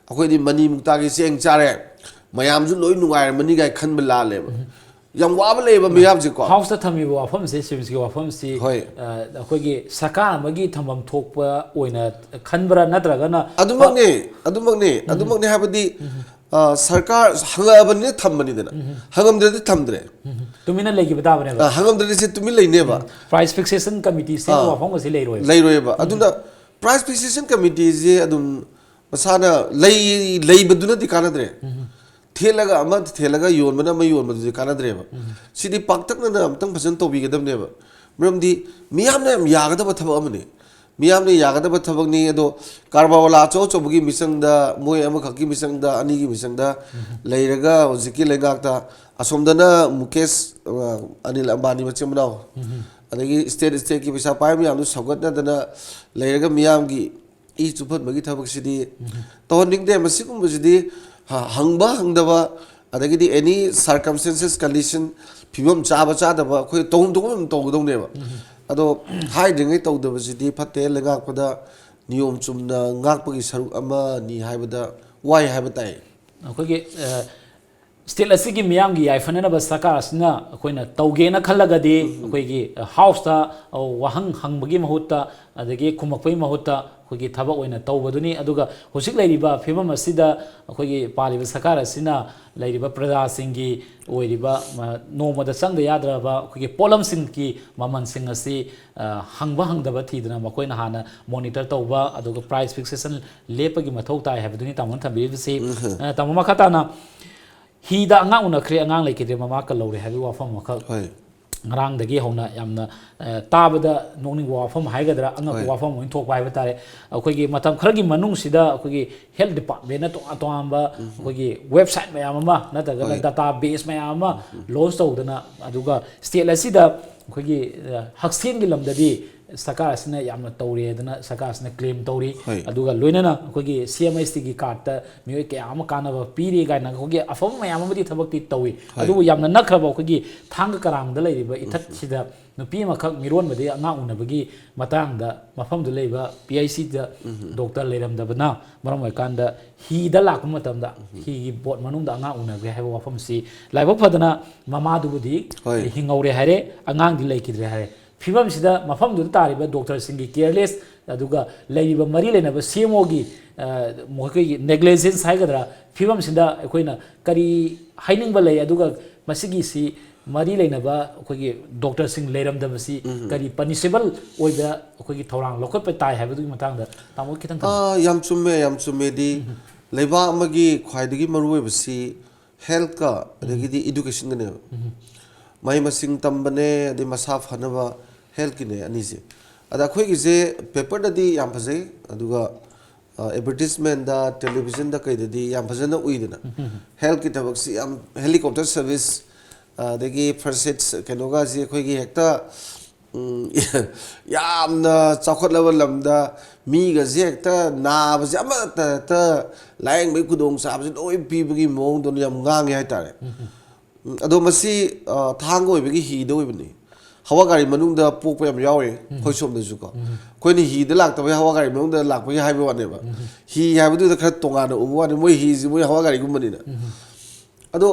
ꯑꯩꯈꯣꯏꯗꯤ ꯃꯅꯤ ꯃꯨꯛꯇꯥꯒꯤ ꯆꯦꯡ ꯆꯥꯔꯦ, ꯃꯌꯥꯝꯁꯨ ꯂꯣꯏ ꯅꯨꯡꯉꯥꯏꯔꯝꯃꯅꯤ ꯀꯥꯏꯅ ꯈꯟꯕ ꯂꯥꯜꯂꯦꯕ꯫ ꯌꯥꯝ ꯋꯥꯕ ꯂꯩꯌꯦꯕ ꯃꯤꯌꯥꯝꯁꯦꯀꯣ꯫ ꯍꯥꯎꯁꯇ ꯊꯝꯃꯤꯕ ꯋꯥꯐꯝꯁꯦ, ꯁꯤꯝꯁꯀꯤ ꯋꯥꯐꯝꯁꯤ, ꯍꯣꯏ꯫ ꯑ, ꯑꯩꯈꯣꯏꯒꯤ ꯁꯔꯀꯥꯔ ꯑꯃꯒꯤ ꯊꯝꯐꯝ ꯊꯣꯛꯄ ꯑꯣꯏꯅ ꯈꯟꯕ꯭ꯔꯥ, ꯅꯠꯇ꯭ꯔꯒꯅ ꯑꯗꯨꯃꯛꯅꯦ, ꯑꯗꯨꯃꯛꯅꯦ, ꯑꯗꯨꯃꯛꯅꯦ ꯍꯥꯏꯕꯗꯤ, ꯑ, ꯁꯔꯀꯥꯔ ꯍꯪꯉꯛꯑꯕꯅꯤꯅ ꯊꯝꯕꯅꯤꯗꯅ, ꯍꯪꯉꯝꯗ꯭ꯔꯗꯤ ꯊꯝꯗ꯭ꯔꯦ꯫ ꯇꯨꯃꯤꯟꯅ ꯂꯩꯈꯤꯕ ꯇꯥꯕꯅꯦꯕ꯫ ꯑ, ꯍꯪꯉꯝꯗ꯭ꯔꯗꯤ ꯁꯤ ꯇꯨꯃꯤꯟ ꯂꯩꯅꯦꯕ꯫ Price fixation committeeꯁꯦ ꯑꯥ꯫ ꯋꯥꯐꯝ ꯑꯁꯤ ꯂꯩꯔꯣꯏꯕ꯫ ꯂꯩꯔꯣꯏꯕ꯫ ꯑꯗꯨꯅ price fixation committeeꯁꯦ ꯑꯗꯨꯝ ꯃꯁꯥꯅ ꯂꯩ-, ꯂꯩꯕꯗꯨꯅꯗꯤ ꯀꯥꯟꯅꯗ꯭ꯔꯦ꯫ ꯊꯦꯠꯂꯒ ꯑꯃ ꯊꯦꯠꯂꯒ ꯌꯣꯟꯕꯅ ꯑꯃ ꯌꯣꯟꯕꯗꯨꯗꯤ ꯀꯥꯟꯅꯗ꯭ꯔꯦꯕ꯫ ꯁꯤꯗꯤ ꯄꯥꯛꯇꯛꯅꯅ ꯑꯝꯇꯪ ꯐꯖꯅ ꯇꯧꯕꯤꯒꯗꯕꯅꯦꯕ꯫ ꯃꯔꯝꯗꯤ ꯃꯤꯌꯥꯝꯅ ꯌꯥꯝ ꯌꯥꯒꯗꯕ ꯊꯕꯛ ꯑꯃꯅꯤ꯫ ꯃꯤꯌꯥꯝꯅ ꯌꯥꯒꯗꯕ ꯊꯕꯛꯅꯤ꯫ ꯑꯗꯣ ꯀꯔꯕꯥꯔ ꯋꯥꯂꯥ ꯑꯆꯧ ꯑꯆꯧꯕꯒꯤ ꯃꯤꯆꯪꯗ, ꯃꯣꯏ ꯑꯃꯈꯛꯀꯤ ꯃꯤꯆꯪꯗ, ꯑꯅꯤꯒꯤ ꯃꯤꯆꯪꯗ ꯂꯩꯔꯒ ꯍꯧꯖꯤꯛꯀꯤ ꯂꯩꯉꯥꯛꯇ, ꯑꯁꯣꯝꯗꯅ ꯃꯨꯀꯦꯁ, ꯑ, ꯑꯅꯤꯜ ꯑꯝꯕꯥꯅꯤ ꯃꯆꯤꯟ ꯃꯅꯥꯎ, ꯑꯗꯒꯤ state stateꯀꯤ ꯄꯩꯁꯥ ꯄꯥꯏꯕ ꯃꯌꯥꯝꯗꯨ ꯁꯧꯒꯠꯅꯗꯅ ꯂꯩꯔꯒ ꯃꯤꯌꯥꯝꯒꯤ ꯏ ꯆꯨꯞꯍꯟꯕꯒꯤ ꯊꯕꯛꯁꯤꯗꯤ ꯇꯧꯍꯟꯅꯤꯡꯗꯦ꯫ ꯃꯁꯤꯒꯨꯝꯕꯁꯤꯗꯤ ꯍ-, ꯍꯪꯕ ꯍꯪꯗꯕ, ꯑꯗꯒꯤꯗꯤ any circumstances, condition, ꯐꯤꯕꯝ ꯆꯥꯕ ꯆꯥꯗꯕ ꯑꯩꯈꯣꯏ ꯇꯧꯐꯝ ꯊꯣꯛꯄ ꯑꯗꯨꯝ ꯇꯧꯒꯗꯧꯅꯦꯕ꯫ ꯑꯗꯣ ꯍꯥꯏꯗ꯭ꯔꯤꯉꯩ ꯇꯧꯗꯕꯁꯤꯗꯤ ꯐꯠꯇꯦ꯫ ꯂꯩꯉꯥꯛꯄꯗ ꯅꯤꯌꯣꯝ ꯆꯨꯝꯅ ꯉꯥꯛꯄꯒꯤ ꯁꯔꯨꯛ ꯑꯃꯅꯤ ꯍꯥꯏꯕꯗ ꯋꯥꯏ ꯍꯥꯏꯕ ꯇꯥꯏ꯫ ꯑꯩꯈꯣꯏꯒꯤ, ꯑ, state ꯑꯁꯤꯒꯤ ꯃꯤꯌꯥꯝꯒꯤ ꯌꯥꯏꯐꯅꯅꯕ ꯁꯔꯀꯥꯔ ꯑꯁꯤꯅ ꯑꯩꯈꯣꯏꯅ ꯇꯧꯒꯦꯅ ꯈꯜꯂꯒꯗꯤ, ꯑꯩꯈꯣꯏꯒꯤ, ꯑ, ꯍꯥꯎꯁꯇ, ꯑ, ꯋꯥꯍꯪ ꯍꯪꯕꯒꯤ ꯃꯍꯨꯠꯇ, ꯑꯗꯒꯤ ꯈꯨꯝꯃꯛꯄꯒꯤ ꯃꯍꯨꯠꯇ, ꯑꯩꯈꯣꯏꯒꯤ ꯊꯕꯛ ꯑꯣꯏꯅ ꯇꯧꯕꯗꯨꯅꯤ꯫ ꯑꯗꯨꯒ ꯍꯧꯖꯤꯛ ꯂꯩꯔꯤꯕ ꯐꯤꯕꯝ ꯑꯁꯤꯗ ꯑꯩꯈꯣꯏꯒꯤ ꯄꯥꯜꯂꯤꯕ ꯁꯔꯀꯥꯔ ꯑꯁꯤꯅ ꯂꯩꯔꯤꯕ ꯄ꯭ꯔꯖꯥꯁꯤꯡꯒꯤ ꯑꯣꯏꯔꯤꯕ, ꯃ-, ꯅꯣꯡꯃꯗ ꯆꯪꯗ ꯌꯥꯗ꯭ꯔꯕ ꯑꯩꯈꯣꯏꯒꯤ ꯄꯣꯠꯂꯝꯁꯤꯡꯒꯤ ꯃꯃꯜꯁꯤꯡ ꯑꯁꯤ, ꯑ, ꯍꯪꯕ ꯍꯪꯗꯕ ꯊꯤꯗꯅ ꯃꯈꯣꯏꯅ ꯍꯥꯟꯅ monitor ꯇꯧꯕ, ꯑꯗꯨꯒ price fixation ꯂꯦꯞꯄꯒꯤ ꯃꯊꯧ ꯇꯥꯏ ꯍꯥꯏꯕꯗꯨꯅꯤ ꯇꯥꯃꯣꯅ ꯊꯝꯕꯤꯔꯤꯕꯁꯤ꯫ ꯑ, ꯇꯥꯃꯣ, ꯃꯈꯥ ꯇꯥꯅ ꯍꯤꯗ ꯑꯉꯥꯡ ꯎꯅꯈ꯭ꯔꯦ, ꯑꯉꯥꯡ ꯂꯩꯈꯤꯗ꯭ꯔꯦ, ꯃꯃꯥ ꯀꯜꯍꯧꯔꯦ ꯍꯥꯏꯕꯒꯤ ꯋꯥꯐꯝ ꯑꯃꯈꯛ ꯍꯣꯏ꯫ ꯉꯔꯥꯡꯗꯒꯤ ꯍꯧꯅ ꯌꯥꯝꯅ, ꯑ, ꯇꯥꯕꯗ ꯅꯣꯛꯅꯤꯡꯕ ꯋꯥꯐꯝ ꯍꯥꯏꯒꯗ꯭ꯔꯥ, ꯑꯉꯛꯄ ꯍꯣꯏ꯫ ꯋꯥꯐꯝ ꯑꯣꯏꯅ ꯊꯣꯛꯄ ꯍꯥꯏꯕ ꯇꯥꯔꯦ꯫ ꯑꯩꯈꯣꯏꯒꯤ ꯃꯇꯝ ꯈꯔꯒꯤ ꯃꯅꯨꯡꯁꯤꯗ ꯑꯩꯈꯣꯏꯒꯤ health departmentꯅ ꯇꯣꯉꯥꯟ ꯇꯣꯉꯥꯟꯕ ꯎꯝ꯫ ꯑꯩꯈꯣꯏꯒꯤ website ꯃꯌꯥꯝ ꯑꯃ ꯅꯠꯇ꯭ꯔꯒꯅ ꯍꯣꯏ꯫ Database ꯃꯌꯥꯝ ꯑꯃ ꯎꯝ꯫ Launch ꯇꯧꯗꯅ, ꯑꯗꯨꯒ state ꯑꯁꯤꯗ ꯑꯩꯈꯣꯏꯒꯤ, ꯑ, ꯍꯛꯁꯦꯜꯒꯤ ꯂꯝꯗꯗꯤ ꯁꯔꯀꯥꯔ ꯑꯁꯤꯅ ꯌꯥꯝꯅ ꯇꯧꯔꯦ ꯍꯥꯏꯗꯅ ꯁꯔꯀꯥꯔ ꯑꯁꯤꯅ claim ꯇꯧꯔꯤ꯫ ꯍꯣꯏ꯫ ꯑꯗꯨꯒ ꯂꯣꯏꯅꯅ ꯑꯩꯈꯣꯏꯒꯤ CMHTꯒꯤ cardꯇ ꯃꯤꯑꯣꯏ ꯀꯌꯥ ꯑꯃ ꯀꯥꯟꯅꯕ ꯄꯤꯔꯤ ꯀꯥꯏꯅ ꯑꯩꯈꯣꯏꯒꯤ ꯑꯐꯕ ꯃꯌꯥꯝ ꯑꯃꯗꯤ ꯊꯕꯛꯇꯤ ꯇꯧꯏ꯫ ꯍꯣꯏ꯫ ꯑꯗꯨꯕꯨ ꯌꯥꯝꯅ ꯅꯛꯈ꯭ꯔꯕ ꯑꯩꯈꯣꯏꯒꯤ ꯊꯥꯡꯒ ꯀꯔꯥꯡꯗ ꯂꯩꯔꯤꯕ ꯎꯝ꯫ ꯏꯊꯠꯁꯤꯗ ꯅꯨꯄꯤ ꯑꯃꯈꯛ ꯃꯤꯔꯣꯟꯕꯗꯒꯤ ꯑꯉꯥꯡ ꯎꯅꯕꯒꯤ ꯃꯇꯥꯡꯗ ꯃꯐꯝꯗꯨ ꯂꯩꯕ PICꯗ ꯎꯝ꯫ Doctor ꯂꯩꯔꯝꯗꯕꯅ ꯃꯔꯝ ꯑꯣꯏꯔꯀꯥꯟꯗ ꯍꯤꯗ ꯂꯥꯛꯄ ꯃꯇꯝꯗ ꯎꯝ꯫ ꯍꯤꯒꯤ boat ꯃꯅꯨꯡꯗ ꯑꯉꯥꯡ ꯎꯅꯈ꯭ꯔꯦ ꯍꯥꯏꯕ ꯋꯥꯐꯝꯁꯤ ꯂꯥꯏꯕꯛ ꯐꯗꯅ ꯃꯃꯥꯗꯨꯕꯨꯗꯤ ꯍꯣꯏ꯫ ꯍꯤꯡꯍꯧꯔꯦ ꯍꯥꯏꯔꯦ, ꯑꯉꯥꯡꯗꯤ ꯂꯩꯈꯤꯗ꯭ꯔꯦ ꯍꯥꯏꯔꯦ꯫ ꯐꯤꯕꯝꯁꯤꯗ ꯃꯐꯝꯗꯨꯗ ꯇꯥꯔꯤꯕ doctorꯁꯤꯡꯒꯤ careless, ꯑꯗꯨꯒ ꯂꯩꯔꯤꯕ ꯃꯔꯤ ꯂꯩꯅꯕ CMOꯒꯤ, ꯑ, ꯃꯈꯣꯏꯒꯤ negligence ꯍꯥꯏꯒꯗ꯭ꯔꯥ, ꯐꯤꯕꯝꯁꯤꯗ ꯑꯩꯈꯣꯏꯅ ꯀꯔꯤ ꯍꯥꯏꯅꯤꯡꯕ ꯂꯩ? ꯑꯗꯨꯒ ꯃꯁꯤꯒꯤꯁꯤ ꯃꯔꯤ ꯂꯩꯅꯕ ꯑꯩꯈꯣꯏꯒꯤ doctorꯁꯤꯡ ꯂꯩꯔꯝꯗꯕꯁꯤ ꯎꯝ꯫ ꯀꯔꯤ punishable ꯑꯣꯏꯕ ꯑꯩꯈꯣꯏꯒꯤ ꯊꯧꯔꯥꯡ ꯂꯧꯈꯠꯄ ꯇꯥꯏ ꯍꯥꯏꯕꯗꯨꯒꯤ ꯃꯇꯥꯡꯗ ꯇꯥꯃꯣ ꯈꯤꯇꯪ ꯊꯝꯕꯤꯌꯨ꯫ ꯑꯥ, ꯌꯥꯝ ꯆꯨꯝꯃꯦ, ꯌꯥꯝ ꯆꯨꯝꯃꯦ꯫ ꯗꯤ ꯎꯝ꯫ ꯂꯩꯕꯥꯛ ꯑꯃꯒꯤ ꯈ꯭ꯋꯥꯏꯗꯒꯤ ꯃꯔꯨꯑꯣꯏꯕꯁꯤ healthꯀ ꯎꯝ꯫ ꯑꯗꯒꯤꯗꯤ educationꯒꯅꯦꯕ꯫ ꯎꯝ꯫ ꯃꯍꯩ ꯃꯁꯤꯡ ꯇꯝꯕꯅꯦ, ꯑꯗꯩ ꯃꯁꯥ ꯐꯅꯕ healthꯀꯤꯅꯦ ꯑꯅꯤꯁꯦ꯫ ꯑꯗ ꯑꯩꯈꯣꯏꯒꯤꯁꯦ paperꯗꯗꯤ ꯌꯥꯝ ꯐꯖꯩ, ꯑꯗꯨꯒ, ꯑ, advertisementꯗ, televisionꯗ ꯀꯩꯗꯗꯤ ꯌꯥꯝ ꯐꯖꯅ ꯎꯏꯗꯅ꯫ ꯎꯝ꯫ Healthꯀꯤ ꯊꯕꯛꯁꯤ ꯌꯥꯝ helicopter service, ꯑꯗꯒꯤ first aid ꯀꯩꯅꯣꯒꯁꯤ ꯑꯩꯈꯣꯏꯒꯤ ꯍꯦꯛꯇ, ꯎꯝ, ꯌꯥꯝꯅ ꯆꯥꯎꯈꯠꯂꯕ ꯂꯝꯗ ꯃꯤꯒꯁꯦ ꯍꯦꯛꯇ ꯅꯥꯕꯁꯦ ꯑꯃꯠꯇ ꯍꯦꯛꯇ ꯂꯥꯌꯦꯡꯕꯒꯤ ꯈꯨꯗꯣꯡꯆꯥꯕꯁꯦ ꯂꯣꯏ ꯄꯤꯕꯒꯤ ꯃꯑꯣꯡꯗꯧꯅ ꯌꯥꯝ ꯉꯥꯡꯉꯦ ꯍꯥꯏꯇꯥꯔꯦ꯫ ꯎꯝ꯫ ꯎꯝ, ꯑꯗꯣ ꯃꯁꯤ, ꯑ, ꯊꯥꯡꯒ ꯑꯣꯏꯕꯒꯤ ꯍꯤꯗ ꯑꯣꯏꯕꯅꯤ꯫ ꯍꯋꯥ ꯒꯥꯔꯤ ꯃꯅꯨꯡꯗ ꯄꯣꯛꯄ ꯌꯥꯝ ꯌꯥꯎꯔꯤ, ꯎꯝ꯫ ꯑꯩꯈꯣꯏ ꯁꯣꯝꯗꯁꯨꯀꯣ꯫ ꯎꯝ꯫ ꯑꯩꯈꯣꯏꯅ ꯍꯤꯗ ꯂꯥꯛꯇꯕꯒꯤ ꯍꯋꯥ ꯒꯥꯔꯤ ꯃꯅꯨꯡꯗ ꯂꯥꯛꯄꯒꯤ ꯍꯥꯏꯕ ꯋꯥꯅꯦꯕ꯫ ꯎꯝ꯫ ꯍꯤ ꯍꯥꯏꯕꯗꯨꯗ ꯈꯔ ꯇꯣꯉꯥꯟꯅ ꯎꯕ ꯋꯥꯅꯤ, ꯃꯣꯏ ꯍꯤꯁꯤ ꯃꯣꯏ ꯍꯋꯥ ꯒꯥꯔꯤꯒꯨꯝꯕꯅꯤꯅ꯫ ꯎꯝ꯫ ꯑꯗꯣ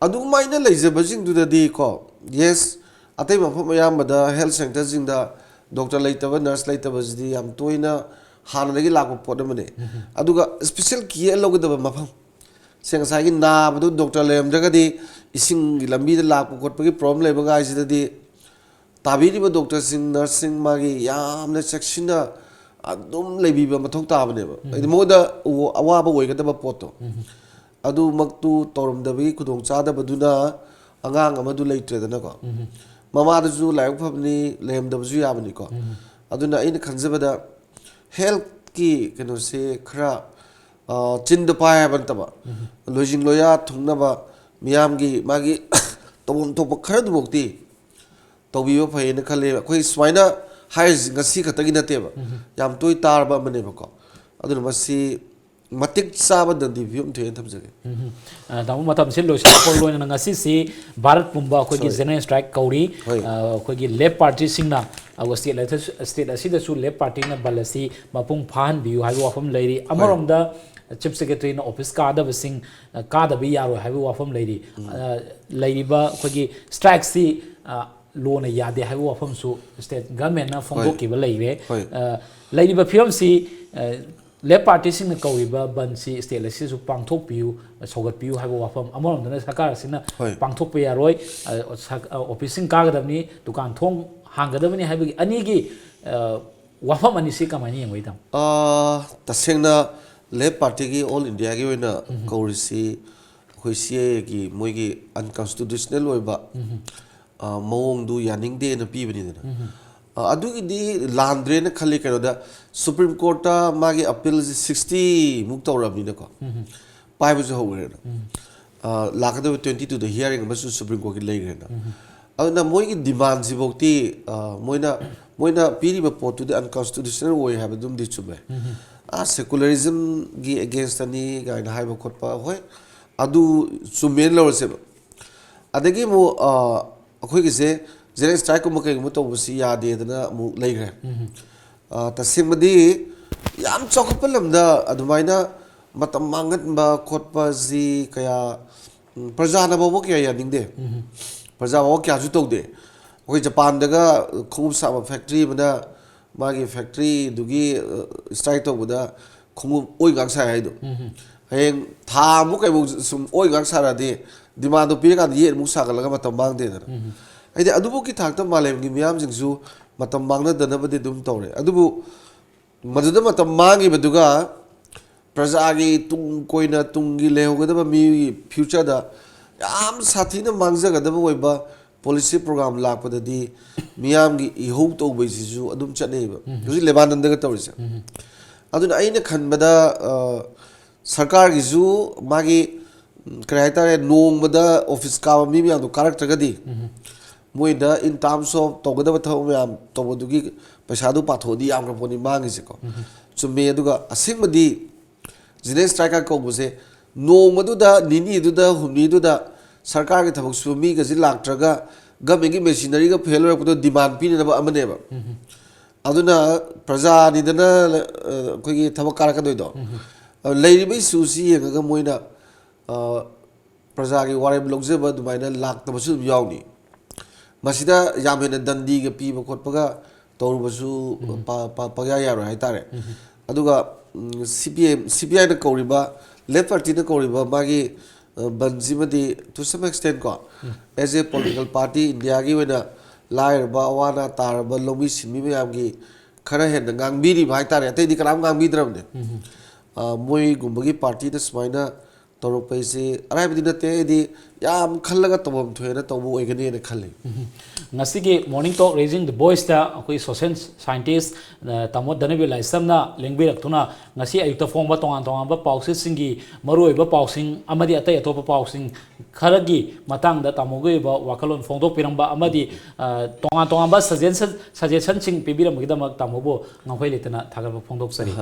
ꯑꯗꯨꯃꯥꯏꯅ ꯂꯩꯖꯕꯁꯤꯡꯗꯨꯗꯗꯤꯀꯣ, yes, ꯑꯇꯩ ꯃꯐꯝ ꯑꯌꯥꯝꯕꯗ health centreꯁꯤꯡꯗ doctor ꯂꯩꯇꯕ, nurse ꯂꯩꯇꯕꯁꯤꯗꯤ ꯌꯥꯝ ꯇꯣꯏꯅ ꯍꯥꯟꯅꯗꯒꯤ ꯂꯥꯛꯄ ꯄꯣꯠ ꯑꯃꯅꯦ꯫ ꯑꯗꯨꯒ ꯏꯁꯄꯤꯁꯦꯜ ꯀꯤꯌꯔ ꯂꯧꯒꯗꯕ ꯃꯐꯝ ꯁꯦ, ꯉꯁꯥꯏꯒꯤ ꯅꯥꯕꯗꯨ ꯗꯣꯛꯇꯔ ꯂꯩꯔꯝꯗ꯭ꯔꯒꯗꯤ, ꯏꯁꯤꯡꯒꯤ ꯂꯝꯕꯤꯗ ꯂꯥꯛꯄ ꯈꯣꯠꯄꯒꯤ ꯄ꯭ꯔꯣꯕ꯭ꯂꯦꯝ ꯂꯩꯕ ꯀꯥꯏꯁꯤꯗꯗꯤ ꯇꯥꯕꯤꯔꯤꯕ ꯗꯣꯛꯇꯔꯁꯤꯡ, ꯅꯔꯁꯁꯤꯡ ꯃꯥꯒꯤ ꯌꯥꯝꯅ ꯆꯦꯛꯁꯤꯟꯅ ꯑꯗꯨꯝ ꯂꯩꯕꯤꯕ ꯃꯊꯧ ꯇꯥꯕꯅꯦꯕ꯫ ꯍꯥꯏꯗꯤ ꯃꯣꯏꯗ ꯑꯋꯥꯕ ꯑꯣꯏꯒꯗꯕ ꯄꯣꯠꯇꯣ ꯑꯗꯨꯃꯛꯇꯨ ꯇꯧꯔꯝꯗꯕꯒꯤ ꯈꯨꯗꯣꯡꯆꯥꯗꯕꯗꯨꯅ ꯑꯉꯥꯡ ꯑꯃꯗꯨ ꯂꯩꯇ꯭ꯔꯦꯗꯅꯀꯣ꯫ ꯃꯃꯥꯗꯨꯁꯨ ꯂꯥꯏꯕꯛ ꯐꯕꯅꯤ, ꯂꯩꯔꯝꯗꯕꯁꯨ ꯌꯥꯕꯅꯤꯀꯣ꯫ ꯑꯗꯨꯅ ꯑꯩꯅ ꯈꯟꯖꯕꯗ ꯍꯦꯜꯠꯀꯤ ꯀꯩꯅꯣꯁꯦ ꯈꯔ, ꯑ, ꯆꯤꯟꯗ ꯄꯥꯏ ꯍꯥꯏꯕ ꯅꯠꯇꯕ, ꯂꯣꯏꯖꯤꯡ ꯂꯣꯌꯥ ꯊꯨꯡꯅꯕ ꯃꯤꯌꯥꯝꯒꯤ ꯃꯥꯒꯤ ꯇꯧꯐꯝ ꯊꯣꯛꯄ ꯈꯔꯗꯨꯐꯥꯎꯗꯤ ꯇꯧꯕꯤꯕ ꯐꯩꯌꯦꯅ ꯈꯜꯂꯦ꯫ ꯑꯩꯈꯣꯏ ꯁꯨꯃꯥꯏꯅ ꯍꯥꯏꯔꯤꯁꯤ ꯉꯁꯤ ꯈꯛꯇꯒꯤ ꯅꯠꯇꯦꯕ, ꯌꯥꯝ ꯇꯣꯏ ꯇꯥꯔꯕ ꯑꯃꯅꯦꯕꯀꯣ꯫ ꯑꯗꯨꯅ ꯃꯁꯤ ꯃꯇꯤꯛ ꯆꯥꯕ ꯗꯟꯗꯤ ꯐꯤꯕꯝ ꯊꯣꯛꯑꯦꯅ ꯊꯝꯖꯒꯦ꯫ ꯎꯝ꯫ ꯑ, ꯇꯥꯃꯣ, ꯃꯇꯝꯁꯤ ꯂꯣꯏꯁꯤꯜꯂꯛꯄ ꯂꯣꯏꯅꯅ ꯉꯁꯤꯁꯤ ꯚꯥꯔꯠ ꯄꯨꯝꯕ ꯑꯩꯈꯣꯏꯒꯤ Sorry. General strike ꯀꯧꯔꯤ꯫ ꯍꯣꯏ꯫ ꯑ, ꯑꯩꯈꯣꯏꯒꯤ ꯂꯦꯐ ꯄꯥꯔꯇꯤꯁꯤꯡꯅ ꯑꯗꯨꯒ ꯁ꯭ꯇꯦꯠ ꯑꯁꯤꯗꯁꯨ ꯂꯦꯐ ꯄꯥꯔꯇꯤꯅ ꯕꯟ ꯑꯁꯤ ꯃꯄꯨꯡ ꯐꯥꯍꯟꯕꯤꯌꯨ ꯍꯥꯏꯕ ꯋꯥꯐꯝ ꯂꯩꯔꯤ꯫ ꯑꯃꯔꯣꯝꯗ ꯆꯤꯐ ꯁꯦꯀ꯭ꯔꯦꯇꯔꯤꯅ ꯑꯣꯐꯤꯁ ꯀꯥꯗꯕꯁꯤꯡ, ꯑ, ꯀꯥꯗꯕ ꯌꯥꯔꯣꯏ ꯍꯥꯏꯕ ꯋꯥꯐꯝ ꯂꯩꯔꯤ꯫ ꯑ, ꯂꯩꯔꯤꯕ ꯑꯩꯈꯣꯏꯒꯤ ꯁ꯭ꯇ꯭ꯔꯥꯏꯛꯁꯤ, ꯑ, ꯂꯣꯅ ꯌꯥꯗꯦ ꯍꯥꯏꯕ ꯋꯥꯐꯝꯁꯨ ꯁ꯭ꯇꯦꯠ ꯒꯚꯔꯟꯃꯦꯟꯠꯅ ꯐꯣꯡꯗꯣꯛꯈꯤꯕ ꯂꯩꯔꯦ꯫ ꯍꯣꯏ꯫ ꯑ, ꯂꯩꯔꯤꯕ ꯐꯤꯕꯝꯁꯤ, ꯑ, ꯂꯦꯐ ꯄꯥꯔꯇꯤꯁꯤꯡꯅ ꯀꯧꯔꯤꯕ ꯕꯟꯁꯤ ꯁ꯭ꯇꯦꯠ ꯑꯁꯤꯁꯨ ꯄꯥꯡꯊꯣꯛꯄꯤꯌꯨ, ꯁꯧꯒꯠꯄꯤꯌꯨ ꯍꯥꯏꯕ ꯋꯥꯐꯝ, ꯑꯃꯔꯣꯝꯗꯅ ꯁꯔꯀꯥꯔ ꯑꯁꯤꯅ ꯍꯣꯏ꯫ ꯄꯥꯡꯊꯣꯛꯄ ꯌꯥꯔꯣꯏ, ꯑ, ꯁꯔ-, ꯑ, ꯑꯣꯐꯤꯁꯁꯤꯡ ꯀꯥꯒꯗꯕꯅꯤ, ꯗꯨꯀꯥꯟ ꯊꯣꯡ ꯍꯥꯡꯒꯗꯕꯅꯤ ꯍꯥꯏꯕꯒꯤ ꯑꯅꯤꯒꯤ, ꯑ, ꯋꯥꯐꯝ ꯑꯅꯤꯁꯤ ꯀꯃꯥꯏꯅ ꯌꯦꯡꯕ, ꯏꯇꯥꯎ? ꯑ, ꯇꯁꯦꯡꯅ ꯂꯦꯐ ꯄꯥꯔꯇꯤꯒꯤ ꯑꯣꯜ ꯏꯟꯗꯤꯌꯥꯒꯤ ꯑꯣꯏꯅ ꯀꯧꯔꯤꯁꯤ ꯑꯩꯈꯣꯏ ꯁꯤ ꯑꯦ ꯑꯦꯒꯤ ꯃꯣꯏꯒꯤ ꯑꯟꯀꯟꯁꯇꯤꯇ꯭ꯌꯨꯁꯅꯦꯜ ꯑꯣꯏꯕ, ꯑ, ꯃꯑꯣꯡꯗꯨ ꯌꯥꯅꯤꯡꯗꯦꯅ ꯄꯤꯕꯅꯤꯗꯅ꯫ ꯑ, ꯑꯗꯨꯒꯤꯗꯤ ꯂꯥꯟꯗ꯭ꯔꯦꯅ ꯈꯜꯂꯤ꯫ ꯀꯩꯅꯣꯗ ꯁꯨꯄ꯭ꯔꯤꯝ ꯀꯣꯔꯠꯇ ꯃꯥꯒꯤ ꯑꯄꯤꯜꯁꯤ ꯁꯤꯛꯁꯇꯤ ꯃꯨꯛ ꯇꯧꯔꯕꯅꯤꯅꯀꯣ, ꯄꯥꯏꯕꯁꯨ ꯍꯧꯈ꯭ꯔꯦꯅ꯫ ꯑ, ꯂꯥꯛꯀꯗꯕ ꯇ꯭ꯋꯦꯟꯇꯤ ꯇꯨꯗ ꯍꯤꯌꯥꯔꯤꯡ ꯑꯃꯁꯨ ꯁꯨꯄ꯭ꯔꯤꯝ ꯀꯣꯔꯠꯀꯤ ꯂꯩꯈ꯭ꯔꯦꯅ꯫ ꯑꯗꯨꯅ ꯃꯣꯏꯒꯤ ꯗꯤꯃꯥꯟꯁꯤꯐꯧꯗꯤ, ꯑ, ꯃꯣꯏꯅ, ꯃꯣꯏꯅ ꯄꯤꯔꯤꯕ ꯄꯣꯠꯇꯨꯗꯤ ꯑꯟꯀꯟꯁꯇꯤꯇ꯭ꯌꯨꯁꯅꯦꯜ ꯑꯣꯏ ꯍꯥꯏꯕꯗꯨꯝꯗꯤ ꯆꯨꯝꯃꯦ꯫ ꯑ, ꯁꯦꯀꯨꯂꯔꯤꯖꯝꯒꯤ ꯑꯦꯒꯦꯟꯁꯇꯅꯤ ꯀꯥꯏꯅ ꯍꯥꯏꯕ ꯈꯣꯠꯄ, ꯍꯣꯏ, ꯑꯗꯨ ꯆꯨꯝꯃꯦꯅ ꯂꯧꯔꯁꯦꯕ꯫ ꯑꯗꯒꯤ ꯑꯃꯨꯛ, ꯑ, ꯑꯩꯈꯣꯏꯒꯤꯁꯦ ꯖꯦꯅꯔꯦꯜ ꯁ꯭ꯇ꯭ꯔꯥꯏꯛꯀꯨꯝꯕ ꯀꯩꯒꯨꯝꯕ ꯇꯧꯕꯁꯤ ꯌꯥꯗꯦꯗꯅ ꯑꯃꯨꯛ ꯂꯩꯈ꯭ꯔꯦ꯫ ꯑ, ꯇꯁꯦꯡꯕꯗꯤ ꯌꯥꯝ ꯆꯥꯎꯈꯠꯄ ꯂꯝꯗ ꯑꯗꯨꯃꯥꯏꯅ ꯃꯇꯝ ꯃꯥꯡꯍꯟꯕ ꯈꯣꯠꯄꯁꯤ ꯀꯌꯥ, ꯎꯝ, ꯄ꯭ꯔꯖꯥꯅ ꯐꯥꯎꯕ ꯀꯌꯥ ꯌꯥꯅꯤꯡꯗꯦ꯫ ꯄ꯭ꯔꯖꯥ ꯐꯥꯎꯕ ꯀꯌꯥꯁꯨ ꯇꯧꯗꯦ꯫ ꯑꯩꯈꯣꯏ ꯖꯄꯥꯟꯗꯒ ꯈꯣꯡꯎꯞ ꯁꯥꯕ ꯐꯦꯛꯇ꯭ꯔꯤ ꯑꯃꯅ ꯃꯥꯒꯤ ꯐꯦꯛꯇ꯭ꯔꯤꯗꯨꯒꯤ ꯁ꯭ꯇ꯭ꯔꯥꯏꯛ ꯇꯧꯕꯗ ꯈꯣꯡꯎꯞ ꯑꯣꯏ ꯉꯥꯛ ꯁꯥꯏ ꯍꯥꯏꯗꯣ, ꯍꯌꯦꯡ ꯊꯥ ꯑꯃꯨꯛ ꯀꯩꯃꯨꯛ ꯁꯨꯝ ꯑꯣꯏ ꯉꯥꯛ ꯁꯥꯔꯛꯑꯗꯤ, ꯗꯤꯃꯥꯟꯗꯣ ꯄꯤꯔꯀꯥꯟꯗ ꯌꯦꯠ ꯑꯃꯨꯛ ꯁꯥꯒꯠꯂꯒ ꯃꯇꯝ ꯃꯥꯡꯗꯦꯗꯅ꯫ ꯍꯥꯏꯗꯤ ꯑꯗꯨꯐꯥꯎꯒꯤ ꯊꯥꯛꯇ ꯃꯥꯂꯦꯝꯒꯤ ꯃꯤꯌꯥꯝꯁꯤꯡꯁꯨ ꯃꯇꯝ ꯃꯥꯡꯅꯗꯅꯕꯗꯤ ꯑꯗꯨꯝ ꯇꯧꯔꯦ꯫ ꯑꯗꯨꯕꯨ ꯃꯗꯨꯗ ꯃꯇꯝ ꯃꯥꯡꯉꯤꯕꯗꯨꯒ ꯄ꯭ꯔꯖꯥꯒꯤ ꯇꯨꯡ ꯀꯣꯏꯅ ꯇꯨꯡꯒꯤ ꯂꯩꯍꯧꯒꯗꯕ ꯃꯤꯒꯤ ꯐ꯭ꯌꯨꯆꯔꯗ ꯌꯥꯝ ꯁꯥꯊꯤꯅ ꯃꯥꯡꯖꯒꯗꯕ ꯑꯣꯏꯕ ꯄꯣꯂꯤꯁꯤ ꯄ꯭ꯔꯣꯒ꯭ꯔꯥꯝ ꯂꯥꯛꯄꯗꯗꯤ ꯃꯤꯌꯥꯝꯒꯤ ꯏꯍꯧ ꯇꯧꯕꯩꯁꯤꯁꯨ ꯑꯗꯨꯝ ꯆꯠꯅꯩꯌꯦꯕ꯫ ꯍꯧꯖꯤꯛ ꯂꯦꯕꯥꯅꯟꯗꯒ ꯇꯧꯔꯤꯁꯦ꯫ ꯑꯗꯨꯅ ꯑꯩꯅ ꯈꯟꯕꯗ, ꯑ, ꯁꯔꯀꯥꯔꯒꯤꯁꯨ ꯃꯥꯒꯤ, ꯎꯝ, ꯀꯔꯤ ꯍꯥꯏꯇꯥꯔꯦ, ꯅꯣꯡꯃꯗ ꯑꯣꯐꯤꯁ ꯀꯥꯕ ꯃꯤ ꯃꯌꯥꯝꯗꯣ ꯀꯥꯔꯛꯇ꯭ꯔꯒꯗꯤ, ꯃꯣꯏꯗ in terms of ꯇꯧꯒꯗꯕ ꯊꯕꯛ ꯃꯌꯥꯝ ꯇꯧꯕꯗꯨꯒꯤ ꯄꯩꯁꯥꯗꯨ ꯄꯥꯊꯣꯛꯑꯗꯤ ꯌꯥꯝꯈ꯭ꯔ ꯄꯣꯠꯅꯤ ꯃꯥꯡꯉꯤꯁꯦꯀꯣ꯫ ꯆꯨꯝꯃꯦ꯫ ꯑꯗꯨꯒ ꯑꯁꯦꯡꯕꯗꯤ ꯖꯦꯅꯔꯦꯜ ꯁ꯭ꯇ꯭ꯔꯥꯏꯀꯔ ꯀꯧꯕꯁꯦ ꯅꯣꯡꯃꯗꯨꯗ, ꯅꯤꯅꯤꯗꯨꯗ, ꯍꯨꯝꯅꯤꯗꯨꯗ ꯁꯔꯀꯥꯔꯒꯤ ꯊꯕꯛ ꯁꯨꯕ ꯃꯤꯒꯁꯤ ꯂꯥꯛꯇ꯭ꯔꯒ ꯒꯃꯦꯟꯒꯤ ꯃꯦꯁꯤꯅꯔꯤꯒ ꯐꯦꯜ ꯑꯣꯏꯔꯛꯄꯗꯣ ꯗꯤꯃꯥꯟ ꯄꯤꯅꯅꯕ ꯑꯃꯅꯦꯕ꯫ ꯑꯗꯨꯅ ꯄ꯭ꯔꯖꯥꯅꯤꯗꯅ, ꯑ, ꯑꯩꯈꯣꯏꯒꯤ ꯊꯕꯛ ꯀꯥꯔꯛꯀꯗꯣꯏꯗꯣ꯫ ꯑ, ꯂꯩꯔꯤꯕ ꯏꯁꯨꯁꯤ ꯌꯦꯡꯉꯒ ꯃꯣꯏꯅ, ꯑ, ꯄ꯭ꯔꯖꯥꯒꯤ ꯋꯥꯔꯦꯞ ꯂꯧꯖꯕ ꯑꯗꯨꯃꯥꯏꯅ ꯂꯥꯛꯇꯕꯁꯨ ꯑꯗꯨꯝ ꯌꯥꯎꯅꯤ꯫ ꯃꯁꯤꯗ ꯌꯥꯝ ꯍꯦꯟꯅ ꯗꯟꯗꯤꯒ ꯄꯤꯕ ꯈꯣꯠꯄꯒ ꯇꯧꯔꯨꯕꯁꯨ ꯄ-, ꯄ-, ꯄꯪꯌꯥ ꯌꯥꯔꯣꯏ ꯍꯥꯏꯇꯥꯔꯦ꯫ ꯑꯗꯨꯒ, ꯎꯝ, ꯁꯤ ꯄꯤ ꯑꯦꯝ, ꯁꯤ ꯄꯤ ꯑꯥꯏꯅ ꯀꯧꯔꯤꯕ, ꯂꯦꯐ ꯄꯥꯔꯇꯤꯅ ꯀꯧꯔꯤꯕ ꯃꯥꯒꯤ, ꯑ, ꯕꯟꯁꯤꯃꯗꯤ to some extent ꯀꯣ, as a political party ꯏꯟꯗꯤꯌꯥꯒꯤ ꯑꯣꯏꯅ ꯂꯥꯏꯔꯕ, ꯑꯋꯥ ꯑꯅꯥ ꯇꯥꯔꯕ ꯂꯧꯃꯤ ꯁꯤꯟꯃꯤ ꯃꯌꯥꯝꯒꯤ ꯈꯔ ꯍꯦꯟꯅ ꯉꯥꯡꯕꯤꯔꯤꯕ ꯍꯥꯏꯇꯥꯔꯦ꯫ ꯑꯇꯩꯗꯤ ꯀꯅꯥꯝ ꯉꯥꯡꯕꯤꯗ꯭ꯔꯕꯅꯦ꯫ ꯑ, ꯃꯣꯏꯒꯨꯝꯕꯒꯤ ꯄꯥꯔꯇꯤꯅ ꯁꯨꯃꯥꯏꯅ ꯇꯧꯔꯛꯄ ꯍꯥꯏꯁꯤ ꯑꯔꯥꯏꯕꯗꯤ ꯅꯠꯇꯦ꯫ ꯑꯩꯗꯤ ꯌꯥꯝ ꯈꯜꯂꯒ ꯇꯧꯐꯝ ꯊꯣꯛꯑꯦꯅ ꯇꯧꯕ ꯑꯣꯏꯒꯅꯤꯅ ꯈꯜꯂꯤ꯫ ꯉꯁꯤꯒꯤ Morning Talk Raising the Voiceꯇ ꯑꯩꯈꯣꯏ social scientist, ꯑ, ꯇꯥꯃꯣ ꯙꯅꯕꯤꯔ ꯂꯥꯏꯁ꯭ꯔꯝꯅ ꯂꯦꯡꯕꯤꯔꯛꯇꯨꯅ ꯉꯁꯤ ꯑꯌꯨꯛꯇ ꯐꯣꯡꯕ ꯇꯣꯉꯥꯟ ꯇꯣꯉꯥꯟꯕ ꯄꯥꯎꯆꯦꯁꯤꯡꯒꯤ ꯃꯔꯨꯑꯣꯏꯕ ꯄꯥꯎꯁꯤꯡ ꯑꯃꯗꯤ ꯑꯇꯩ ꯑꯇꯣꯞꯄ ꯄꯥꯎꯁꯤꯡ ꯈꯔꯒꯤ ꯃꯇꯥꯡꯗ ꯇꯥꯃꯣꯒꯤ ꯑꯣꯏꯕ ꯋꯥꯈꯜꯂꯣꯟ ꯐꯣꯡꯗꯣꯛꯄꯤꯔꯝꯕ ꯑꯃꯗꯤ, ꯑ, ꯇꯣꯉꯥꯟ ꯇꯣꯉꯥꯟꯕ suggestion, suggestionꯁꯤꯡ ꯄꯤꯕꯤꯔꯝꯕꯒꯤꯗꯃꯛ ꯇꯥꯃꯣꯕꯨ ꯉꯝꯈꯩ ꯂꯩꯇꯅ ꯊꯥꯒꯠꯄ ꯐꯣꯡꯗꯣꯛꯆꯔꯤ꯫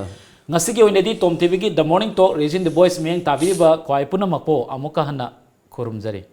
ꯉꯁꯤꯒꯤ ꯑꯣꯏꯅꯗꯤ Tom TVꯒꯤ The Morning Talk Raising the Voice ꯃꯤꯠꯌꯦꯡ ꯇꯥꯕꯤꯔꯤꯕ ꯈ꯭ꯋꯥꯏ ꯄꯨꯝꯅꯃꯛꯄꯨ ꯑꯃꯨꯛꯀ ꯍꯟꯅ ꯈꯨꯔꯨꯝꯖꯔꯤ꯫